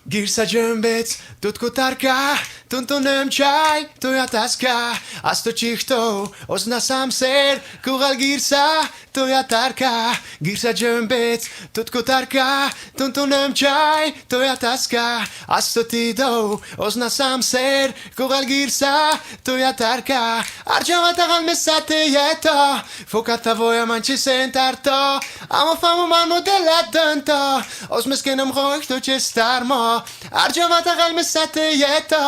Гирса ҷӯмбет туткутарка тунтунем чай туятаска асто чихто ознасам сер кугал гирса туятарка. Гирса ҷӯмбет туткутарка тунтунем чай туятаска асто тидо ознасам сер кугал гирса туятарка. Арҷаватағал месатието фукатавоя манчисентарто амо фаму ман моделаддънто озмескенам хоихто честармо. Арҷаватағал месатието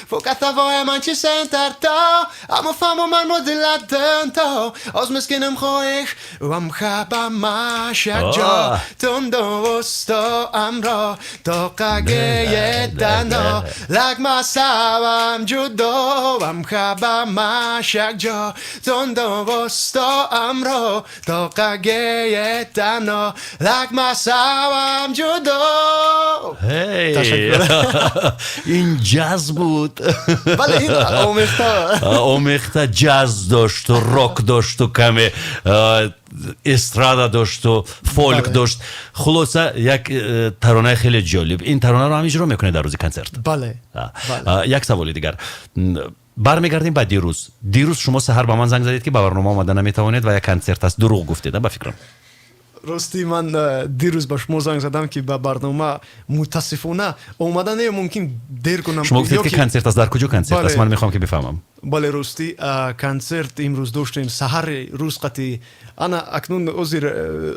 фукатавоя манчисентарто амо фаму ман моделаддънто озмескенам хоих вамхабамаш якҷо тундовусто амро тоқагеедано лагмасавам ҷудо. Вамхабамаш якҷо тундовусто амро тоқагеедано лагмасавам ҷудо. Ин ҷаз буд. Бале, ин омехта. Омехта ҷаз дошту рок дошту, каме эстрада дошту фолк дошт, хулоса, як таронаи хеле ҷолиб. Ин таронаро ҳам иҷро мекунед дар рӯзи консерт? Бале. Як саволи дигар, бармегардем ба дирӯз. Дирӯз шумо саҳар ба ман занг задед, ки ба барнома омада наметавонед ва як консерт аст. Дурӯғ гуфтед, ба фикрам. Ростӣ, ман дирӯз ба шумо занг задам, ки ба барнома мутаассифона омада не мумкин, дер кунам. Шумо гуфтед, ки консерт аст. Дар куҷо консерт аст? Ман мехоҳам, ки бифаҳмам. Бале, ростӣ, консерт имрӯз доштем саҳари рӯз қати. Ана акнун озир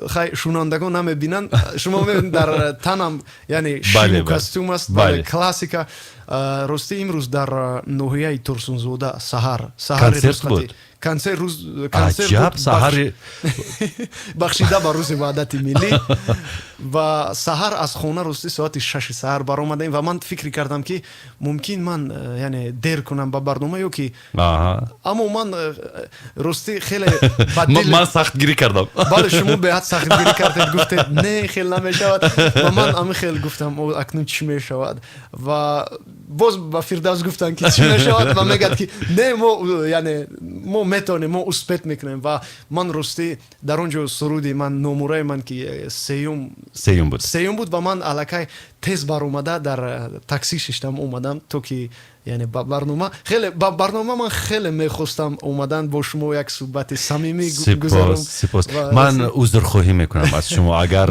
хай шунавандагон намебинанд, шумо мебинед, дар танам, яъне шиму костюм аст, классика. Ростӣ, имрӯз дар ноҳияи Турсунзода саҳар саҳари рӯз буд. Консерт рӯз. Консерт саҳари. Бахшида ба рӯзи Ваҳдати Миллӣ. Ва саҳар аз хона, ростӣ, соати 6-и саҳар баромадем ва ман фикр кардам, ки мумкин ман яъне дер кунам ба барнома ё ки, аммо ман, ростӣ, хеле Ман сахтгирӣ кардам. Бале, шумо беҳад сахтгирӣ кардед, гуфтед, не, хел намешавад ва ман ами хел гуфтам, акнун чӣ мешавад? Ва боз ба Фирдавс гуфтанд, ки чӣ мешавад, ва мегӯяд, ки не, мо, яъне мо метавонем, мо успеть мекунем. Ва ман, ростӣ, дар он ҷо суруди ман, номураи ман, ки сеюм Сеюм буд. Сеюм буд ва ман аллакай Тез баромада, дар такси шиштам, омадам, то ки яъне ба барнома, хеле ба барнома ман хеле мехостам омадан, бо шумо як суҳбати самимӣ гузарам. Сипос, сипос. Ман узрхоҳӣ мекунам аз шумо, агар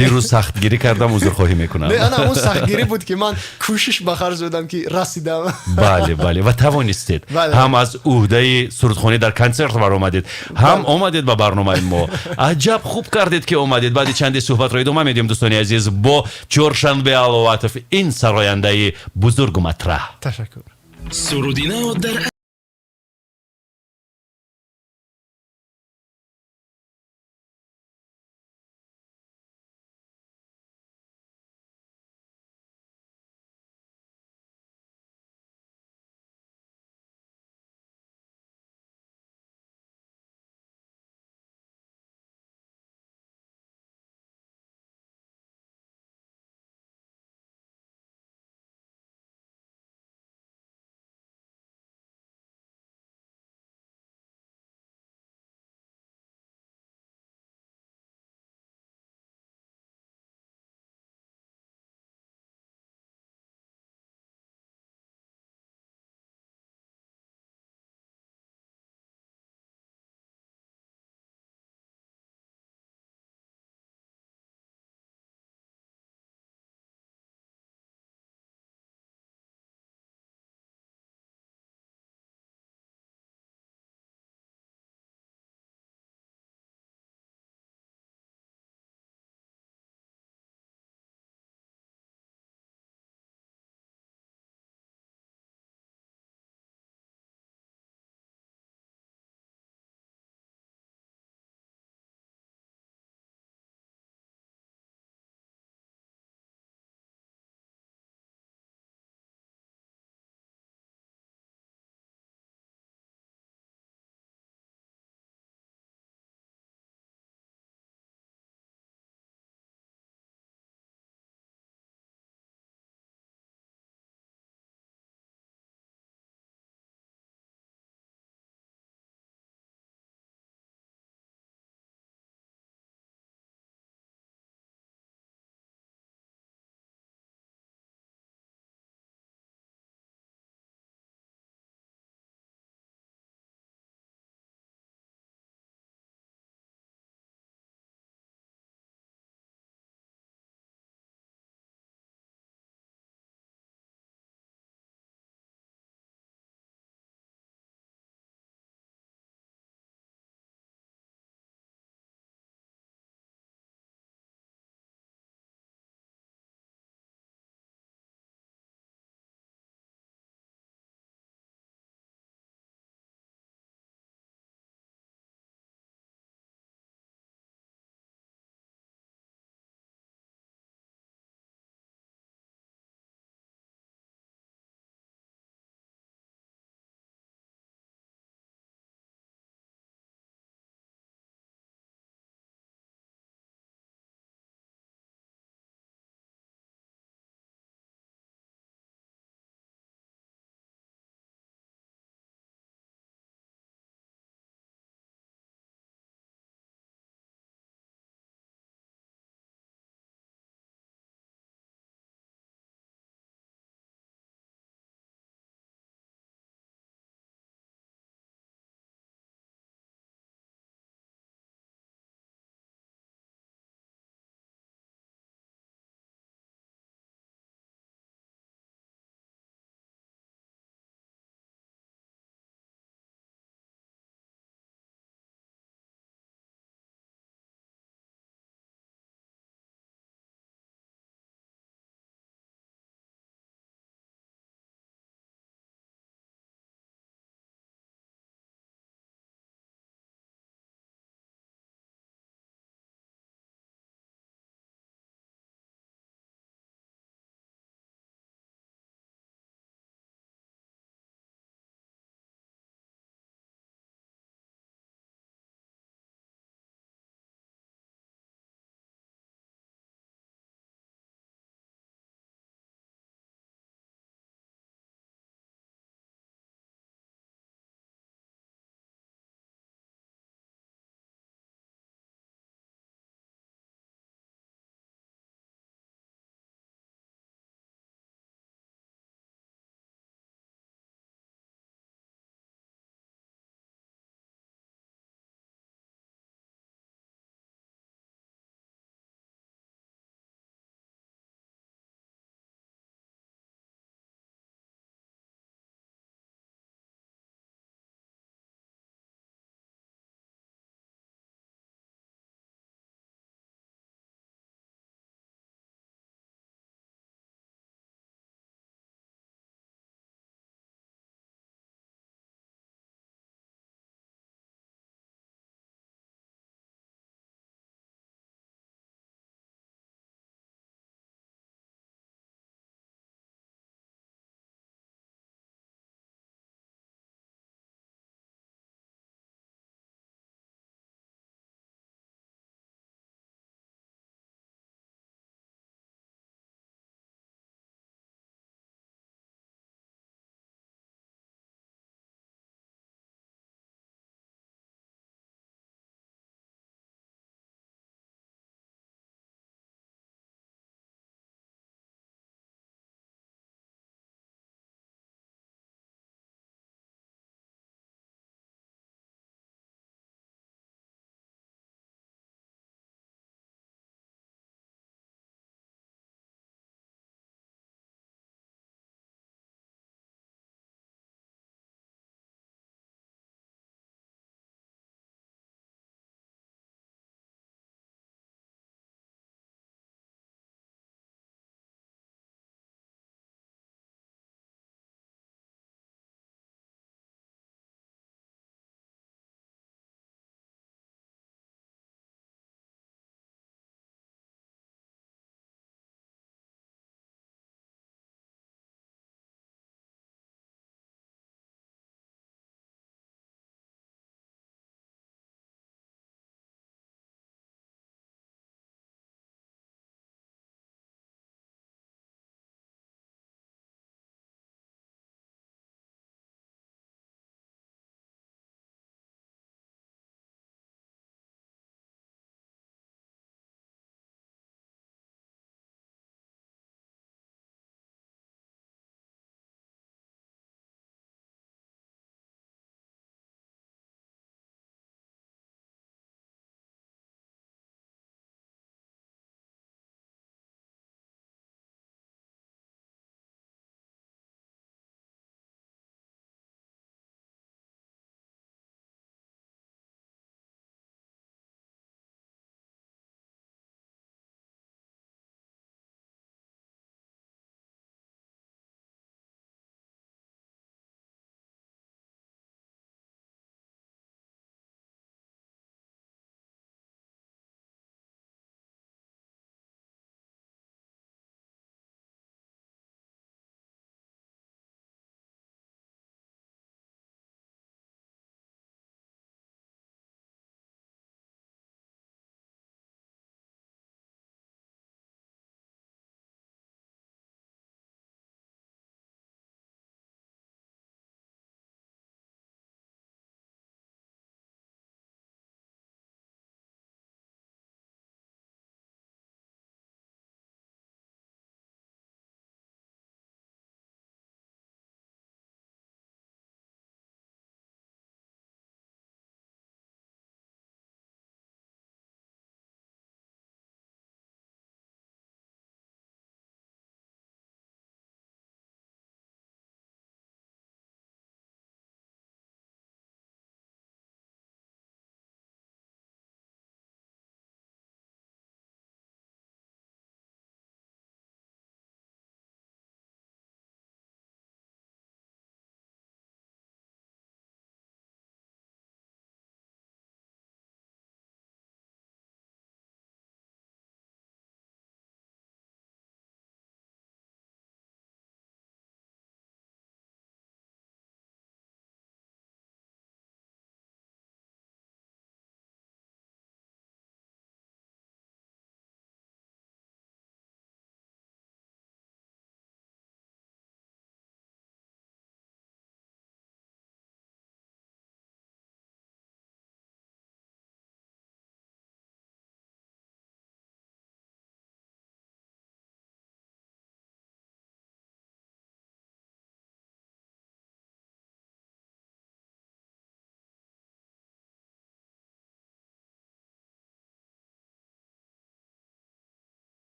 дирӯз сахтгирӣ кардам, узрхоҳӣ мекунам. Не, ана он сахтгирӣ буд, ки ман кӯшиш ба харҷ додам, ки расидам. Бале, ва тавонистед, ҳам аз уҳдаи сурудхонӣ дар консерт баромадед, ҳам омадед ба барномаи мо. Аҷаб хуб кардед, ки омадед. Баъди чанде суҳбатро идома медиҳем, дӯстони азиз, бо Чоршанбе Аловатов, ин сарояндаи бузургу матраҳ. Ташаккур. Суруди нав дар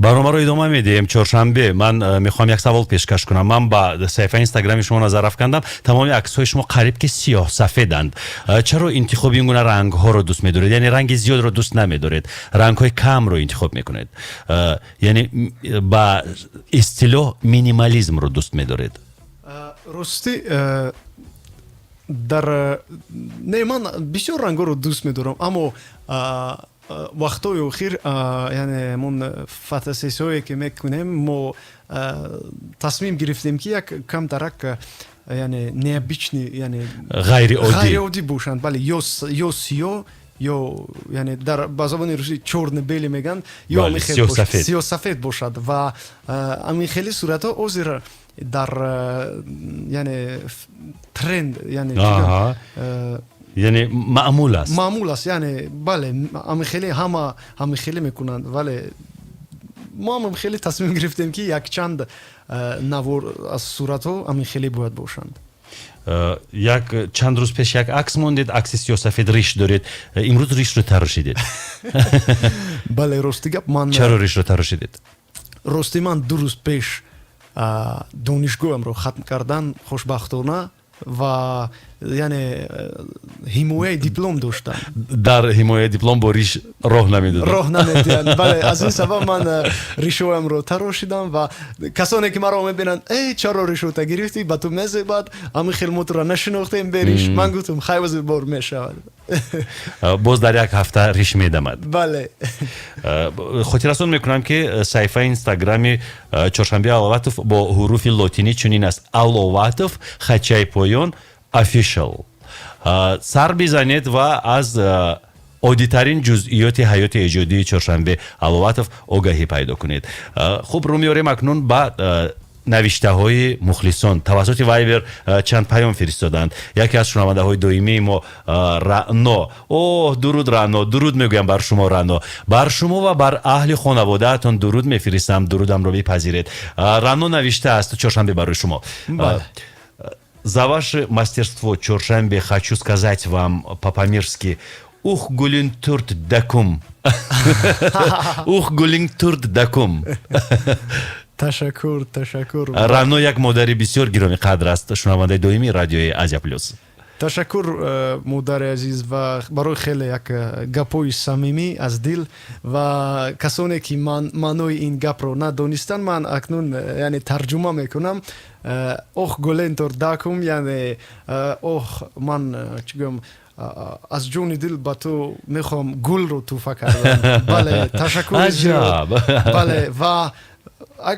Барномаро идома медиҳем. Чоршанбе, ман мехоҳам як савол пешкаш кунам. Ман ба саҳифаи Инстаграми шумо назар афкандам, тамоми аксҳои шумо қариб ки сиёҳ сафеданд. Чаро интихоби ин гуна рангҳоро дӯст медоред? Яъне ранги зиёдро дӯст намедоред, рангҳои камро интихоб мекунед, яъне ба истилоҳ минимализмро дӯст медоред. Ростӣ, дар не, ман бисёр рангҳоро дӯст медорам, аммо вақтҳои охир, яъне ҳамон фотосессияое ки мекунем, мо тасмим гирифтем, ки як камтарак, яъне необычный, яъне ғайриоддӣ. Ғайриоддӣ бошанд, бале, ё сиёҳ, ё яъне дар ба забони русӣ чёрно-белый мегӯянд, ё сиёҳ-сафед. Сиёҳ-сафед бошад. Ва ҳамин хели суратҳо ҳозир дар, яъне, тренд, яъне яъне маъмул аст. Маъмул аст, яъне бале, ҳамин хеле ҳама ҳамин хеле мекунанд, вале мо ҳам хеле тасмим гирифтем, ки якчанд навор аз суратҳо ҳамин хеле бояд бошанд. Як чанд рӯз пеш як акс мондед, акси сиёҳсафед, риш доред. Имрӯз ришро тарошидед. Бале, рости гап, ман Чаро ришро тарошидед? Рости, ман 2 рӯз пеш донишгоҳамро хатм кардан, хушбахтона, ва яъне ҳимояи диплом доштам. Дар ҳимояи диплом бо риш роҳ намедоданд. Роҳ намедиҳанд, бале. Аз ин сабаб ман ришоямро тарошидам ва касоне ки маро мебинанд: «Эй, чаро ришота гирифтӣ? Ба ту мезебад, ҳамин хел мо туро нашинохтем бериш». Ман гуфтам: «Хай, бор мешавад». Боз дар як ҳафта риш медамад. Бале. Хотиррасон мекунам, ки саҳифаи Инстаграми Чоршанбе Аловатов бо ҳуруфи лотинӣ чунин аст: Аловатов_official. Сар бизанед ва аз оддитарин ҷузъиёти ҳаёти эҷодии Чоршанбе Аловатов огаҳӣ пайдо кунед. Хуб, рӯ меорем акнун ба навиштаҳои мухлисон. Тавассути Вайбер чанд паём фиристоданд. Яке аз шунавандаҳои доимии мо, Раъно. Оҳ, дуруд, Раъно, дуруд мегӯям бар шумо. Раъно, бар шумо ва бар аҳли хонаводаатон дуруд мефиристам, дурудамро бипазиред. Раъно навиштааст: «Чоршанбе, барои шумо за ваше мастерство, Чоршанбе, хочу сказать вам по-памирски: ух, гулин турт дакум, ух, гулин турт дакум». Ташаккур, ташаккур. Рано як модари бисёр гиромӣ қадр аст, шунавандаи доимии радиои Азия Плюс. Ташаккур, модари азиз, ва барои хеле як гапҳои самимӣ аз дил. Ва касоне ки маънои ин гапро надонистанд, ман акнун яъне тарҷума мекунам. Ох голентор дакум, яъне ох, ман чӣ гӯям, аз ҷони дил ба ту мехоҳам гулро тӯҳфа кардан. Бале, ташаккур. Бале, ва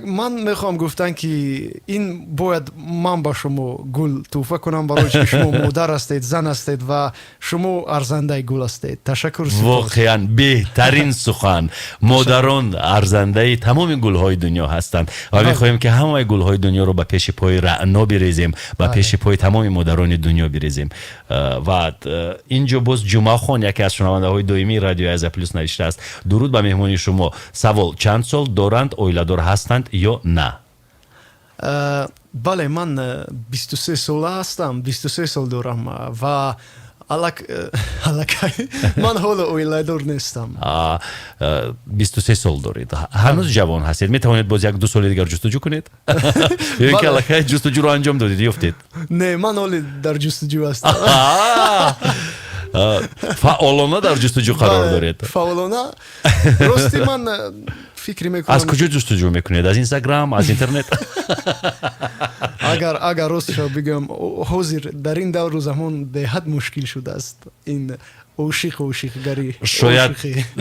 ман мехоҳам гуфтан, ки ин бояд ман ба шумо гул тӯҳфа кунам, барои ки шумо модар ҳастед, зан ҳастед ва шумо арзандаи гул ҳастед. Ташаккур. Воқеан беҳтарин сухан. Модарон арзандаи тамоми гулҳои дунё ҳастанд ва мехоҳем, ки ҳамаи гулҳои дунёро ба пеши пои Раъно бирезем, ба пеши пои тамоми модарони дунё бирезем. Ва ин ҷо боз Ҷумъахон, яке аз шунавандаҳои доимии радиои Азия Плюс, навиштааст: «Дуруд ба меҳмони шумо. Савол: чанд сол доранд, оиладор ҳастанд ё на?» Бале, ман 23 сола ҳастам, 23 сол дорам ва аллакай ман ҳоло оиладор нестам. 23 сол доред, ҳанӯз ҷавон ҳастед, метавонед боз як ду соли дигар ҷустуҷӯ кунед ё ин ки аллакай ҷустуҷӯро анҷом додед, ёфтед? Не, ман ҳоле дар ҷустуҷӯ ҳастам. Фаъолона дар ҷустуҷӯ қарор доред. Фаъолона. Рости, ман фикр мекунам Аз куҷо ҷустуҷӯ мекунед? Аз Инстаграм, аз интернет? Агар ростшо бигӯям, ҳозир дар ин давру замон беҳад мушкил шудааст ин ошиқу ошиқгарӣ.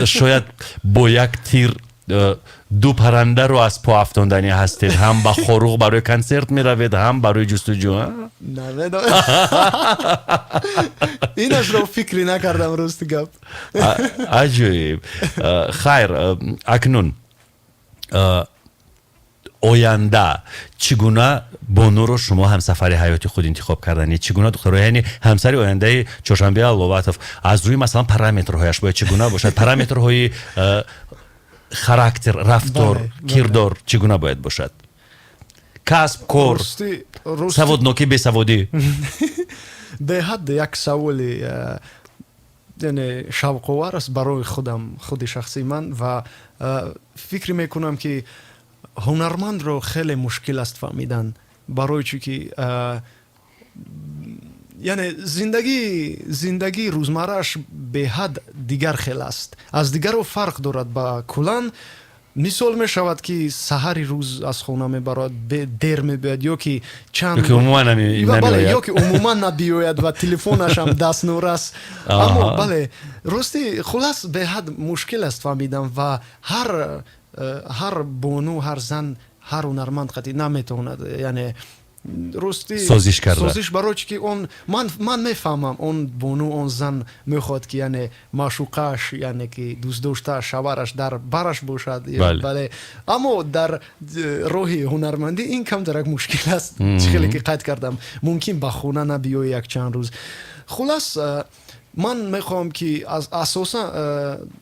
Шояд бо як тир ду паррандаро аз по афтонданӣ ҳастед: ҳам ба Хоруғ барои консерт меравед, ҳам барои ҷустуҷӯ. Намедонам, инашро фикрӣ накардам, рости гап. Аҷоиб. Хайр, акнун оянда чӣ гуна бонуро шумо ҳамсафари ҳаёти худ интихоб карданед? Чӣ гуна духтаро, яъне ҳамсари ояндаи Чоршанбе Алловатов аз рӯи, масалан, параметрҳояш бояд чӣ гуна бошад? Параметрҳои характер, рафтор, кирдор чӣ гуна бояд бошад? Касб, кор, саводнокӣ, бесаводӣ? Беҳад як саволи. Яъне шавқовар аст барои худам, худи шахсии ман, ва фикр мекунам, ки ҳунармандро хеле мушкил аст фаҳмидан, барои чӣ ки яъне зиндагии рӯзмаррааш беҳад дигар хел аст, аз дигарро фарқ дорад ба куллан. Мисол мешавад, ки саҳари рӯз аз хона мебарояд, дер мебиёяд ё ки чанд ё ки умуман бале, намеояд. Ё ки умуман набиёяд ва телефонашам дастнорас. Аммо бале, рости, хулас, беҳад мушкил аст фаҳмидан ва ҳар бону, ҳар зан, ҳар ҳунарманд қатъи наметавонад, яъне рости созиш карда. Созиш, барои чӣ ки он ман мефаҳмам, он бону, он зан мехоҳад, ки яъне маъшуқааш, яъне ки дӯстдоштааш, шавҳараш дар бараш бошад. Бале, аммо дар роҳи ҳунармандӣ ин камтарак мушкил аст. Чӣ хеле ки қайд кардам, мумкин ба хона набиёи якчанд рӯз. Хулас, ман мехоҳам, ки аз асосан,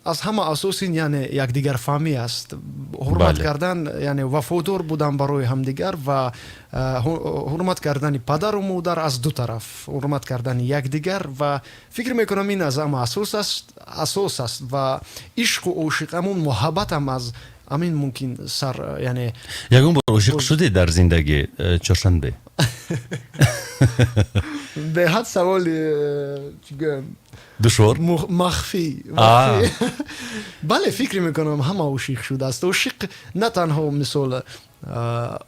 аз ҳама асос ин яъне якдигарфаҳмӣ аст, ҳурмат кардан, яъне вафодор будан барои ҳамдигар ва ҳурмат кардани падару модар аз ду тараф, ҳурмат кардани якдигар. Ва фикр мекунам, ин аз ҳама асос аст ва ишқу ошиқ, ҳамон муҳаббатам аз ҳамин мумкин сар, яъне Ягон бор ошиқ шудед дар зиндагӣ, Чоршанбе? Беҳад саволи, чӣ гӯям, душвор. Махфӣ. Махфӣ. Бале, фикр мекунам, ҳама ошиқ шудааст. Ошиқ на танҳо, мисол,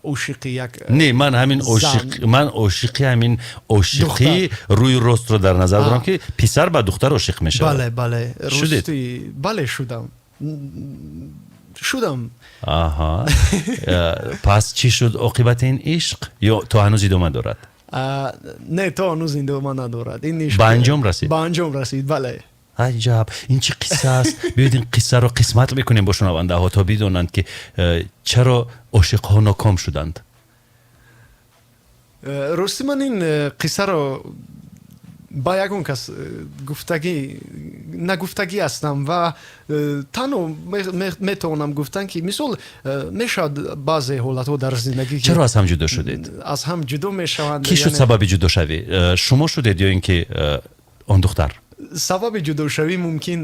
ошиқи як Не, ман ҳамин зан. Ошиқ, ман ошиқи ҳамин ошиқӣ рӯи ростро дар назар дорам, ки писар ба духтар ошиқ мешавад. Бале. Шудед? Рости, бале, шудам, шудам. Аҳа. Пас чӣ шуд оқибати ин ишқ ё то ҳанӯз идома дорад? Не, то ҳанӯз идома надорад ин ишқ. Ба анҷом расид? Ба анҷом расид, бале. Аҷаб, ин чӣ қисса аст? Биёед, ин қиссаро қисмат мекунем бо шунавандаҳо, то бидонанд, ки чаро ошиқҳо ноком шуданд. Рости, ман ин қиссаро ба ягон кас гуфтагӣ нагуфтагӣ ҳастам ва танҳо метавонам гуфтан, ки мисол, мешавад баъзе ҳолатҳо дар зиндагӣ, ки Чаро аз ҳам ҷудо шудед? Аз ҳам ҷудо мешаванд. Кӣ шуд сабаби ҷудошавӣ? Шумо шудед ё ин ки он духтар? Сабаби ҷудошавӣ мумкин,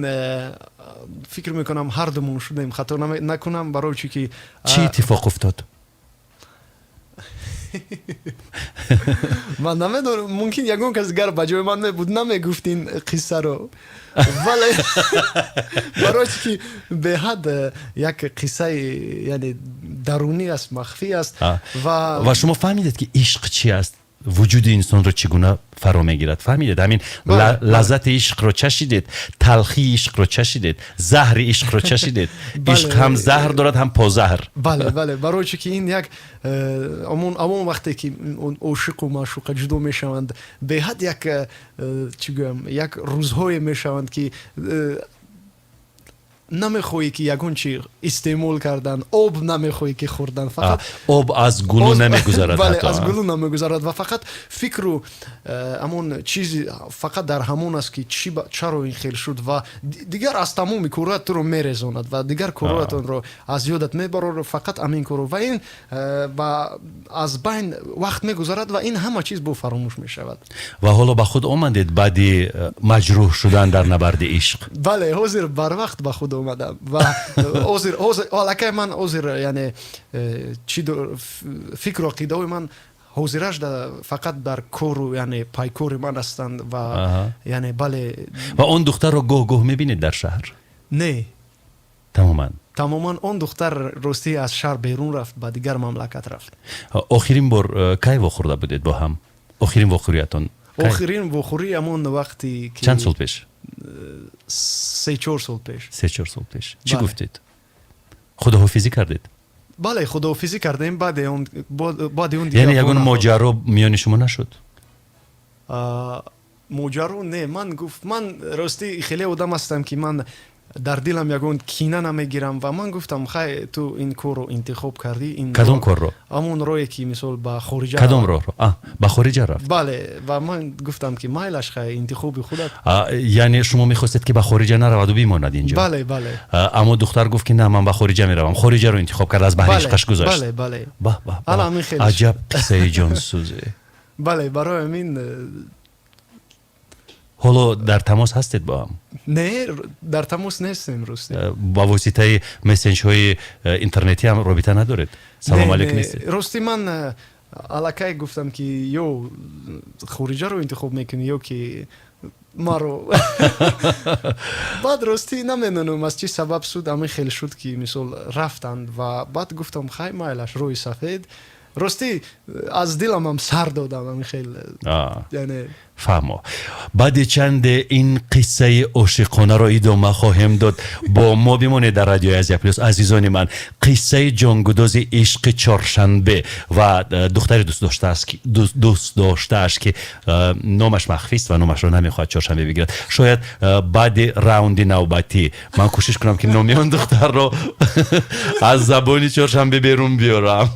фикр мекунам, ҳардумон шудем, хато накунам, барои чӣ ки Чӣ иттифоқ уфтод? Ман намедонам, мумкин ягон кас дигар ба ҷои ман мебуд, намегуфт ин қиссаро, вале барои чӣ ки беҳад як қиссаи, яъне дарунӣ аст, махфӣ аст. Ва Ва шумо фаҳмидед, ки ишқ чи аст, вуҷуди инсонро чӣ гуна фаро мегирад, фаҳмидед ҳамин Бале. лаззати ишқро чашидед, талхии ишқро чашидед, заҳри ишқро чашидед. Бале. Ишқ ҳам заҳр дорад, ҳам позаҳр. Бале, барои чӣ ки ин як ҳамон вақте ки он ошиқу маъшуқа ҷудо мешаванд, беҳад як, чӣ гӯям, як рӯзҳое мешаванд, ки намехоҳӣ, ки ягон чи истеъмол кардан, об намехоҳӣ, ки хӯрдан, фақат Об аз гулӯ намегузарад. Бале, ҳатто, аз гулӯ намегузарад ва фақат фикру ҳамон чизи фақат дар ҳамон аст, ки чӣ чаро ин хел шуд, ва дигар аз тамоми корҳоят туро мерезонад ва дигар корҳоятонро аз ёдат мебарорад, фақат ҳамин корро. Ва ин ба аз байн вақт мегузарад ва ин ҳама чиз бо фаромӯш мешавад. Ва ҳоло ба худ омадед баъди маҷрӯҳ шудан дар набарди ишқ? Бале, ҳозир барвақт ба худ омадам ва ҳозир аллакай ман ҳозир, яъне чӣ фикру ақидаҳои ман ҳозираш фақат дар кору, яъне пайкори ман ҳастанд ва яъне, бале. Ва он духтарро гоҳ гоҳ мебинед дар шаҳр? Не. Тамоман? Тамоман. Он духтар, ростӣ, аз шаҳр берун рафт, ба дигар мамлакат рафт. Охирин бор кай вохӯрда будед бо ҳам? Охирин вохӯриятон кай? Охирин вохӯрӣ ҳамон вақте ки Чанд сол пеш? 3-4 сол пеш. 3-4 сол пеш. Чӣ Бале. гуфтед? Худоҳофизӣ кардед? Бале, худоҳофизӣ кардем. Баъде он, баъди он дигар Яъне ягон во нахӯрд. моҷаро миёни шумо нашуд? Моҷаро не. Ман гуфт, ман ростӣ хеле одам ҳастам, ки ман дар дилам ягон кина намегирам, ва ман гуфтам: «Хай, ту ин корро интихоб кардӣ, ин Кадом роҳ- корро? Ҳамон роҳе, ки мисол ба хориҷа Кадом равам. роҳро? А, ба хориҷа рафт? Бале, ва ман гуфтам, ки майлаш, хай, интихоби худат. А, яъне шумо мехостед, ки ба хориҷа нараваду бимонад инҷо? Бале. А, аммо духтар гуфт, ки на, ман ба хориҷа меравам, хориҷаро интихоб кард, аз баҳри ишқаш гузашт. Бале. Баҳ баҳ. Ана Баҳ. ҳамин хеле. Аҷаб қиссаи ҷонсӯзе! Бале, барои ҳамин. Ҳоло дар тамос ҳастед бо ҳам? Не, дар тамос нестем, рости. Ба воситаи мессенҷерҳои интернетӣ ҳам робита надоред? Салом алейкум нестед? Рости, ман аллакай гуфтам, ки ё хориҷаро интихоб мекунӣ, ё ки маро. Баъд, ростӣ, намедонам, аз чӣ сабаб шуд, ҳамин хел шуд, ки мисол рафтанд, ва баъд гуфтам: хай, майлаш, рӯи сафед. Ростӣ, аз диламам сар додам ҳамин хел, яъне. Фаҳмо. Баъди чанде ин қиссаи ошиқонаро идома хоҳем дод. Бо мо бимонед дар Радиои Азия Плюс, азизони ман. Қиссаи ҷонгудози ишқи Чоршанбе ва духтари дӯст доштааш, ки номаш махфист ва номашро намехоҳад Чоршанбе бигирад. Шояд баъди раунди навбатӣ ман кӯшиш кунам, ки номи он духтарро аз забони Чоршанбе берун биёрам.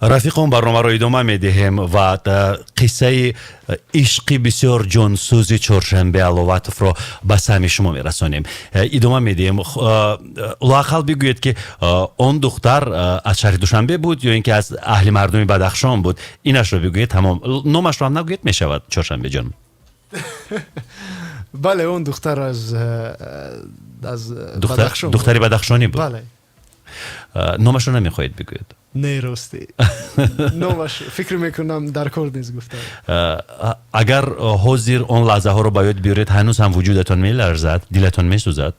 Рафиқон, барномаро идома медиҳем ва қиссаи ишқи бисёр ҷонсӯзи Чоршанбе Аловатовро ба самъи шумо мерасонем. Идома медиҳем. Лоақал бигӯед, ки он духтар аз шаҳри Душанбе буд ё ин ки аз аҳли мардуми Бадахшон буд? Инашро бигӯед, тамом. Номашро ҳам нагӯед, мешавад, Чоршанбеҷон. Бале, он духтар аз Бадахшон. Духтари бадахшонӣ буд? Бале. Номашро намехоҳед бигӯед? Не, ростӣ, номаш фикр мекунам дар кор нест гуфтам. Агар ҳозир он лаҳзаҳоро ба ёд биёред, ҳанӯз ҳам вуҷудатон меларзад, дилатон месӯзад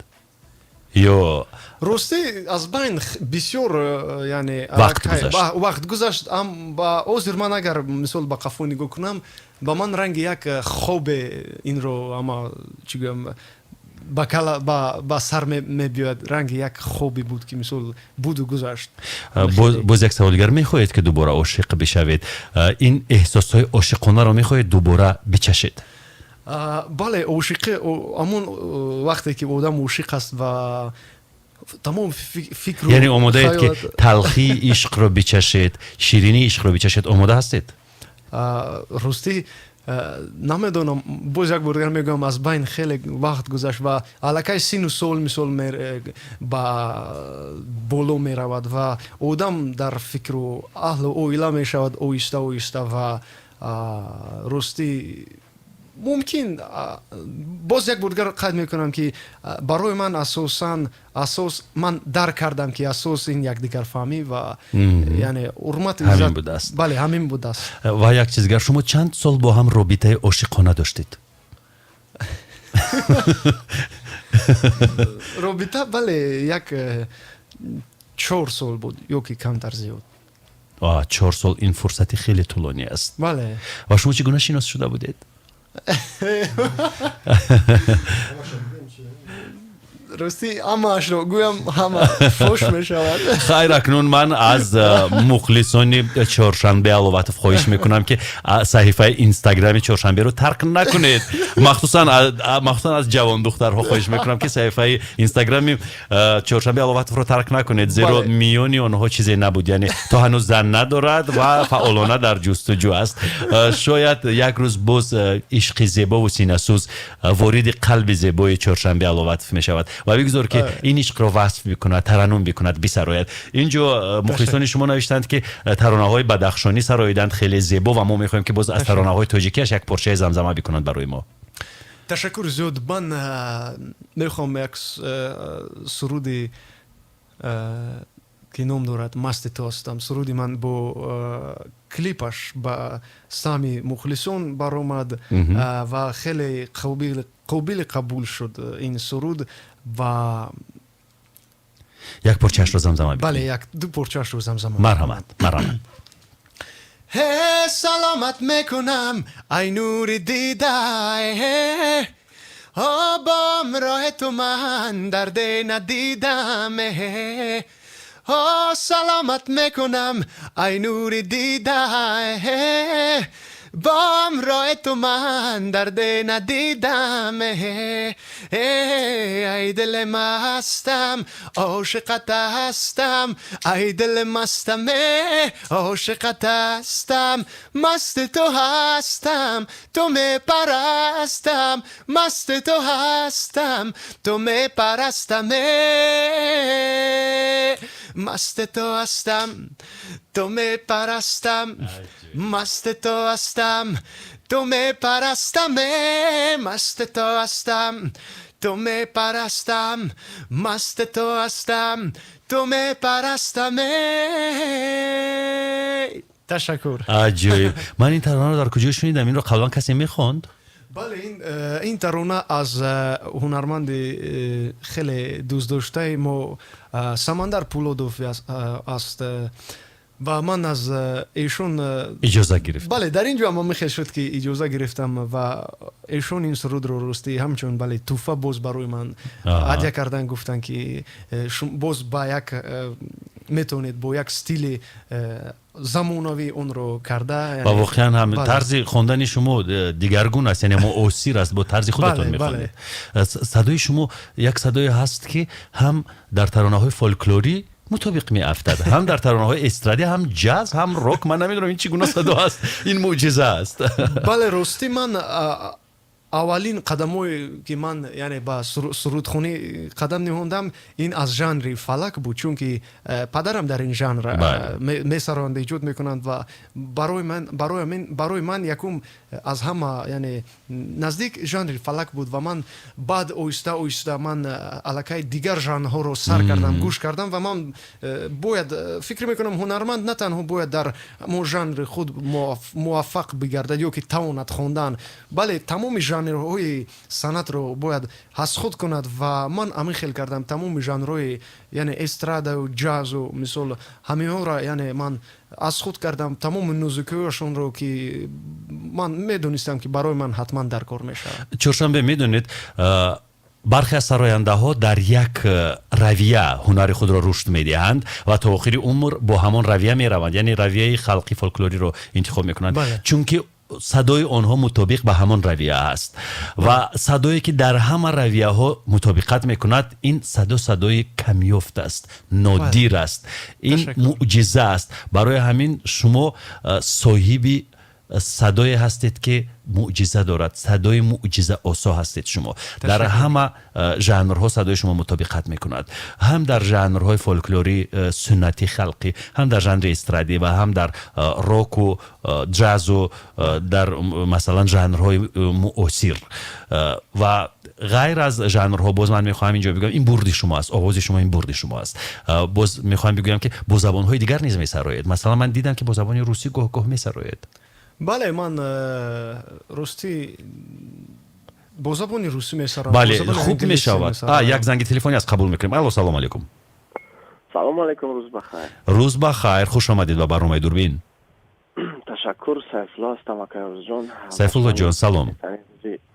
ё? Ростӣ, аз байн бисёр, яъне вақт гузашт. Вақт гузашт, ба ҳозир ман агар мисол ба қафо нигоҳ кунам, ба ман ранги як хобе инро, ама чӣ гӯям, ба кала ба сар мебиёяд, ранги як хобе буд, ки мисол буду гузашт. Боз як савол дигар: мехоҳед, ки дубора ошиқ бишавед? Ин эҳсосҳои ошиқонаро мехоҳед дубора бичашед? Бале, ошиқӣ, ҳамон вақте ки одам ошиқ аст ва тамом фикру Яъне омодаед, ки талхии ишқро бичашед, ширинии ишқро бичашед, омода ҳастед? Ростӣ, намедонам, боз як бор дигар мегӯям, аз байн хеле вақт гузашт ва аллакай сину сол мисол ба боло меравад ва одам дар фикру аҳлу оила мешавад оҳиста оҳиста ва ростӣ, мумкин, боз як бор дигар қайд мекунам, ки барои ман асосан асос, ман дарк кардам, ки асос ин якдигарфаҳмӣ ва яъне ҳурмату ҳамин будааст. Бале, ҳамин будааст. Ва як чиз дигар: шумо чанд сол бо ҳам робитаи ошиқона доштед? Робита, бале, як 4 сол буд ё ки камтар зиёд. 4 сол, ин фурсати хеле тӯлонӣ аст. Бале. Ва шумо чӣ гуна шинос шуда будед? Ростӣ, ҳамаашро гӯям, ҳама фош мешавад. Хайр, акнун ман аз мухлисони Чоршанбе Аловатов хоҳиш мекунам, ки саҳифаи Инстаграми Чоршанберо тарк накунед. Махсусан аз ҷавондухтарҳо хоҳиш мекунам, ки саҳифаи Инстаграми Чоршанбе Аловатовро тарк накунед, зеро миёни онҳо чизе набуд, яъне то ҳанӯз зан надорад ва фаъолона дар ҷустуҷӯ аст. Шояд як рӯз боз ишқи зебову синасӯз вориди қалби зебои Чоршанбе Аловатов мешавад ва бигзор, ки ин ишқро васф бикунад, тараннум бикунад, бисарояд. Инҷо мухлисони шумо навиштанд, ки таронаҳои бадахшонӣ сароиданд хеле зебо ва мо мехоҳем, ки боз аз таронаҳои тоҷикиаш як порчаи замзама бикунанд барои мо. Ташаккур зиёд. Ман мехоҳам як суруди, ки ном дорад «Масти ту ҳастам», суруди ман бо клипаш ба самъи мухлисон баромад ва хеле қобили қабул шуд ин суруд ва Як порчаашро замзама. Бале, як ду порчаашро замзама. Марҳамат, марҳамат. Ҳе, саломат мекунам, ай нури дида, бо ҳамроҳи ту ман дарде надидам. Саломат мекунам, ай нури дида, бо ҳамроҳи ту ман дарде надидам. Ай дили мастам, ошиқат ҳастам, ай дили мастам, ошиқат ҳастам, масти ту ҳастам, ту мепарастам, масти ту ҳастам, ту мепарастам, масти ту ҳастам, ту мепарастам, масти ту ҳастам, ту мепарастам, масти ту ҳастам, ту мепарастам, масти ту ҳастам, ту мепарастам. Ташаккур. Аҷоиб! Ман ин таронаро дар куҷо шунидам? Инро қаблан касе мехонд? Бале, ин тарона аз ҳунарманди хеле дӯстдоштаи мо Самандар Пулодов аст ва ман аз эшон иҷоза гирифт. Бале, дар ин ҷо ҳам мехел шуд, ки иҷоза гирифтам ва эшон ин сурудро, ростӣ, ҳамчун, бале, тӯҳфа боз барои ман ҳадя кардан, гуфтанд, ки боз ба як метавонед бо як стили замонавӣ онро карда. Ва воқеан ҳам тарзи хондани шумо дигаргун аст, яъне муосир аст, бо тарзи худатон мехонед. Садои шумо як садое ҳаст, ки ҳам дар таронаҳои фолклорӣ Мутобиқ меафтад ҳам дар таронаҳои эстрадӣ, ҳам ҷаз, ҳам рок. Ман намедонам, ин чӣ гуна садо аст, ин мӯъҷиза аст. Бале, ростӣ, ман аввалин қадамое, ки ман, яъне, ба сурудхонӣ қадам ниҳондам, ин аз жанри фалак буд, чунки падарам дар ин жанр месароянд, эҷод мекунанд ва барои ман якум аз ҳама, яъне, наздик жанри фалак буд. Ва ман баъд оҳиста оҳиста ман аллакай дигар жанрҳоро сар кардам, гӯш кардам. Ва ман бояд, фикр мекунам, ҳунарманд на танҳо бояд дар ҳамон жанри худ муваффақ бигардад ё ки тавонад хондан, бале, тамоми жанрҳои санъатро бояд аз худ кунад. Ва ман ҳамин хел кардам, тамоми жанрҳои, яъне, эстрадаю ҷазу, мисол, ҳаминҳоро, яъне, ман аз худ кардам, тамоми нозукиҳояшонро, ки ман медонистам, ки барои ман ҳатман дар кор мешавад. Чоршанбе, медонед, бархе аз сарояндаҳо дар як равия ҳунари худро рушд медиҳанд ва то охири умр бо ҳамон равия мераванд, яъне равияи халқи фолклориро интихоб мекунанд, чунки садои онҳо мутобиқ ба ҳамон равия аст. Ва садое, ки дар ҳама равияҳо мутобиқат мекунад, ин садо садои камёфт аст, нодир аст, ин мӯъҷиза аст. Барои ҳамин шумо соҳиби садое ҳастед, ки мӯъҷиза дорад, садои мӯъҷизаосо ҳастед шумо. Дар ҳама жанрҳо садои шумо мутобиқат мекунад, ҳам дар жанрҳои фолклорӣ, суннатӣ, халқӣ, ҳам дар жанри эстрадӣ ва ҳам дар року ҷазу, дар, масалан, жанрҳои муосир ва ғайр аз жанрҳо. Боз ман мехоҳам инҷо бигӯям, ин бурди шумо аст, овози шумо, ин бурди шумо аст. Боз мехоҳам бигӯям, ки бо забонҳои дигар низ месароед. Масалан, ман дидам, ки бо забони русӣ гоҳ-гоҳ месароед. Бале, ман ростӣ бо забони русӣ месароям. Бале, хуб мешавад. Як занги телефонӣ аст, қабул мекунем. Алло, салому алейкум. Салому алейкум, рӯз бахайр. Рӯз бахайр, хуш омадед ба барномаи «Дурбин». Ташаккур, Сайфулло ҳастам, акай Рӯзҷон. Сайфулло ҷон, салом.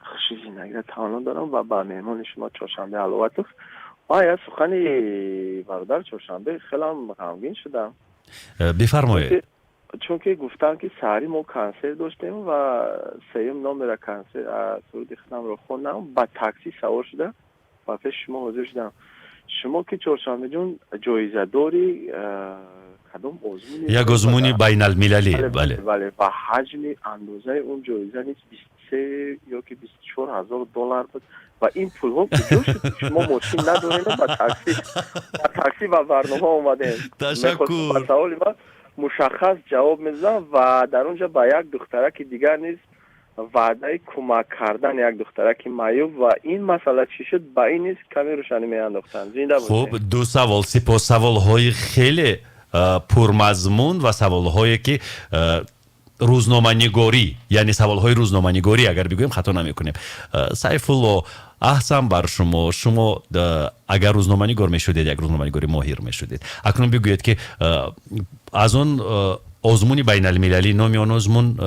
Хуши зиндагиро таваллуд дорам ва ба меҳмони шумо Чоршанбе Ҳаловатов. Ман як сухани бародар Чоршанбе хелам ғамгин шудам. Бифармоед. Чунки гуфтанд, ки саҳарӣ мо консерт доштем ва сеюм номера консерт суруди худамро хондам, ба таксӣ савор шуда ба пеши шумо ҳозир шудам. Шумо ки, Чоршанбеҷон, ҷоизадори кадом озмуни Як озмуни байналмилалӣ, бале. Бале, ва ҳаҷми андозаи он ҷоиза низ 23 ё ки 24 ҳазор доллар буд. Ва ин пулҳо куҷо шуд? Шумо мошин надорем, ба таксӣ ба барнома омадем. Ташаккур. Ба саволи ман мушаххас ҷавоб медодам ва дар он ҷо ба як духтараки дигар низ ваъдаи кӯмак кардан, як духтараки маъюб, ва ин масъала чӣ шуд, ба ин низ каме рӯшанӣ меандохтанд. Зинда бошед. Хуб, ду савол, сипос. Саволҳои хеле пурмазмун ва саволҳое, ки рӯзноманигорӣ, яъне саволҳои рӯзноманигорӣ агар бигӯем, хато намекунем. Сайфулло, аҳсан бар шумо. Шумо агар рӯзноманигор мешудед, як рӯзноманигори моҳир мешудед. Акнун бигӯед, ки аз он озмуни байналмилалӣ, номи он озмун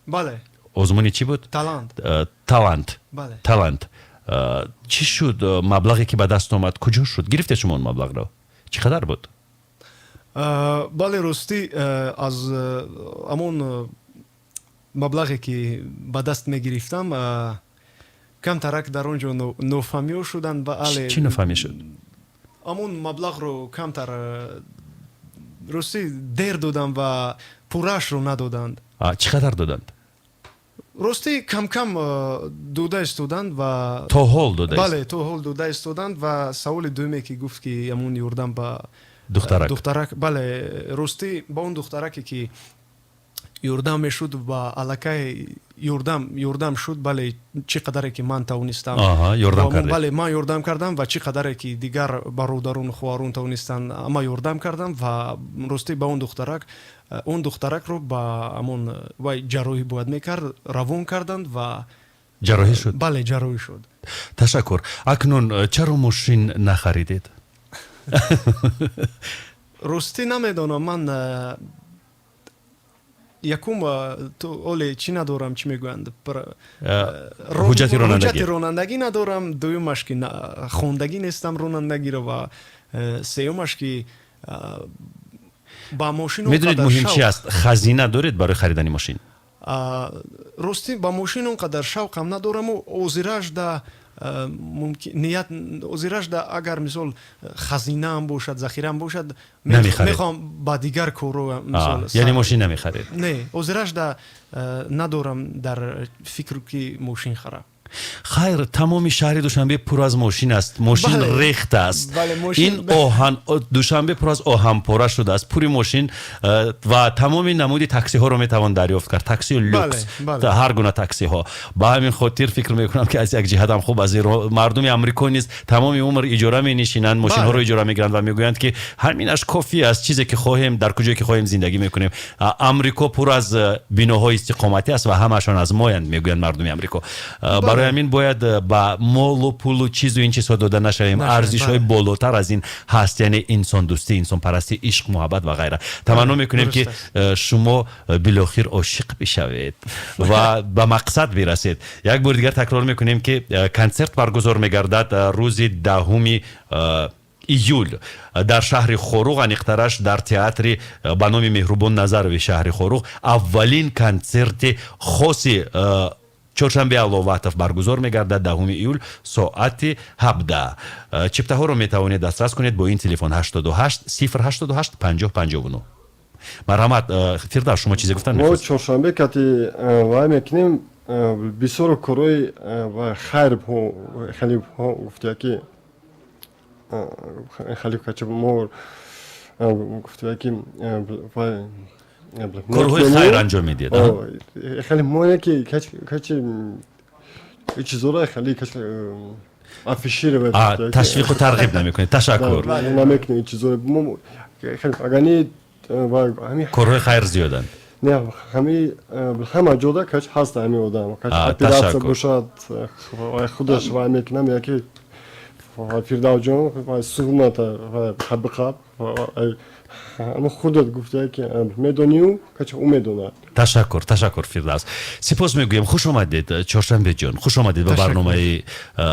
Бале. Озмуни чӣ буд? «Талант». «Талант». Бале. «Талант» чӣ шуд? Маблағе, ки ба даст омад, куҷо шуд? Гирифтед шумо он маблағро? Чӣ қадар буд? Бале, ростӣ, аз ҳамон маблағе, ки ба даст мегирифтам, камтарак дар он ҷо нофаҳмиҳо шуданд. Бале. Чӣ нофаҳмӣ шуд? Ҳамон маблағро камтар, ростӣ, дер додам ва пурраашро надоданд. Чӣ қадар доданд? Ростӣ, камкам дода истоданд ва То ҳол дода? Бале, то ҳол дода истоданд. Ва саволи дуюме, ки гуфт, ки ҳамон ёрдам ба духтарак. Духтарак, бале, ростӣ, ба он духтараке, ки ёрдам мешуд, ба аллакай ёрдам шуд. Бале, чӣ қадаре ки ман тавонистам. Ёрдам кардед. Бале, ман ёрдам кардам ва чӣ қадаре ки дигар бародарону хоҳарон тавонистанд, ама ёрдам кардам. Ва ростӣ, ба он духтарак, он духтаракро ба ҳамон вай ҷарроҳӣ бояд мекард, равон карданд ва Ҷарроҳӣ шуд? Бале, ҷарроҳӣ шуд. Ташаккур. Акнун чаро мошин нахаридед? Ростӣ, намедонам, ман якум оле чӣ надорам, чӣ мегӯянд? Ҳуҷҷати ронандагӣ. Ҳуҷҷати ронандагӣ надорам. Дуюмаш, ки хондагӣ нестам ронандагиро, ва сеюмаш, ки ба мошин он Медонед, қадар муҳим чи шавқ аст? Хазина доред барои харидани мошин? Ростӣ, ба мошин он қадар шавқам надораму озираш да. Мумкин ният озираш да, агар мисол хазинаам бошад, захираам бошад, Намехаред. мехоҳам ба дигар корро, мисол. Яъне мошин намехаред? Не, озираш да надорам дар фикр, ки мошин харам. Хайр, тамоми шаҳри Душанбе пур аз мошин аст, мошин рехт аст. Бале, мошин- Ин оҳан, Душанбе пур аз оҳанпора шудааст, пури мошин, ва тамоми намуди таксиҳоро метавон дарёфт кард, таксии люкс, Бале. ҳар гуна таксиҳо. Ба ҳамин хотир фикр мекунам, ки аз як ҷиҳатам хуб аст, зеро мардуми Амрико низ тамоми умр иҷора менишинанд, мошинҳоро иҷора мегиранд ва мегӯянд, ки ҳаминаш кофӣ аст, чизе ки хоҳем, дар куҷое ки хоҳем зиндагӣ мекунем. Амрико пур аз биноҳои истиқоматӣ аст ва ҳамашон аз моянд, мегӯянд мардуми Амрико. Барои ҳамин бояд ба молу пулу чизу ин чизҳо дода нашавем. Нашавем, арзишҳои болотар аз ин ҳаст, яъне инсондӯстӣ, инсонпарастӣ, ишқ, муҳаббат ва ғайра. Таманно мекунем, ки Дуруст аст. Шумо билохир ошиқ бишавед ва ба мақсад бирасед. Як бори дигар такрор мекунем, ки консерт баргузор мегардад рӯзи 10-уми июл дар шаҳри Хоруғ, аниқтараш дар театри ба номи Меҳрубон Назарови шаҳри Хоруғ. Аввалин консерти хоси Чоршанбе Аловатов баргузор мегардад 10 июл соати 17. Чиптаҳоро метавонед дастрас кунед бо ин телефон: 88 088 50 59. Марҳамат, Фирдавс, шумо чизе гуфтан Мо мехостед? чоршанбе кати вай мекунем бисёр корҳои вай хайр, хеле гуфтия ки хеле кача мо гуфтия ки вай Корҳои хайр анҷом медиҳед, а? Хеле мо ки качи чизоро хеле афишировать. Ташвиқу тарғиб намекунед. Ташаккур. Намекунем чизоро мо хеле, агани ҳами. Корҳои хайр зиёданд. Не, ҳами ҳама ҷода кач ҳаст ҳами одам, кач оператсия Ташаккур. бошад, вай худаш вай мекунам, яки Фирдавҷон вай суҳмата вай қабиқаб ама худат гуфта ки медонию кач ӯ медонад. Ташаккур, ташаккур, Фирдавс. Сипос мегӯем. Хуш омадед, Чоршанбеҷон, хуш омадед ба барномаи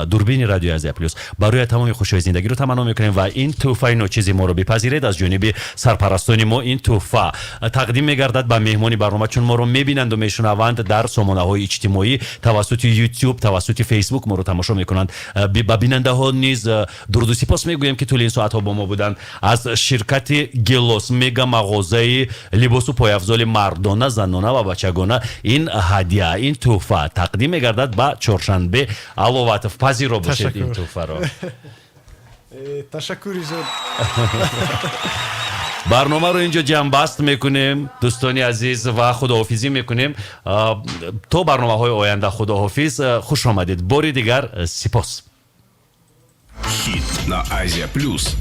дурбини Радиои Азия Плюс. Барои тамоми хушиҳои зиндагиро таманно мекунем ва ин тӯҳфаи ночизи моро бипазиред. Аз ҷониби сарпарастони мо ин тӯҳфа тақдим мегардад ба меҳмони барнома, чун моро мебинанду мешунаванд дар сомонаҳои иҷтимоӣ, тавассути Ютуб, тавассути Фейсбук моро тамошо мекунанд. Ба бинандаҳо низ дуруду сипос мегӯем, ки тӯли ин соатҳо бо мо буданд. Аз ширкати Гелос, мега мағозаи либосу пойафзоли мардона, занона ва бачагона ин ҳадя, ин тӯҳфа тақдим мегардад ба Чоршанбе Аловатов. Пазиро бошед ин Ташаккур. тӯҳфаро. Ташаккури зиёд. Барномаро инҷо ҷамъбаст мекунем, дӯстони азиз, ва худоҳофизӣ мекунем то барномаҳои оянда. Худоҳофиз, хуш омадед бори дигар, сипос. Хит на Азия Плюс.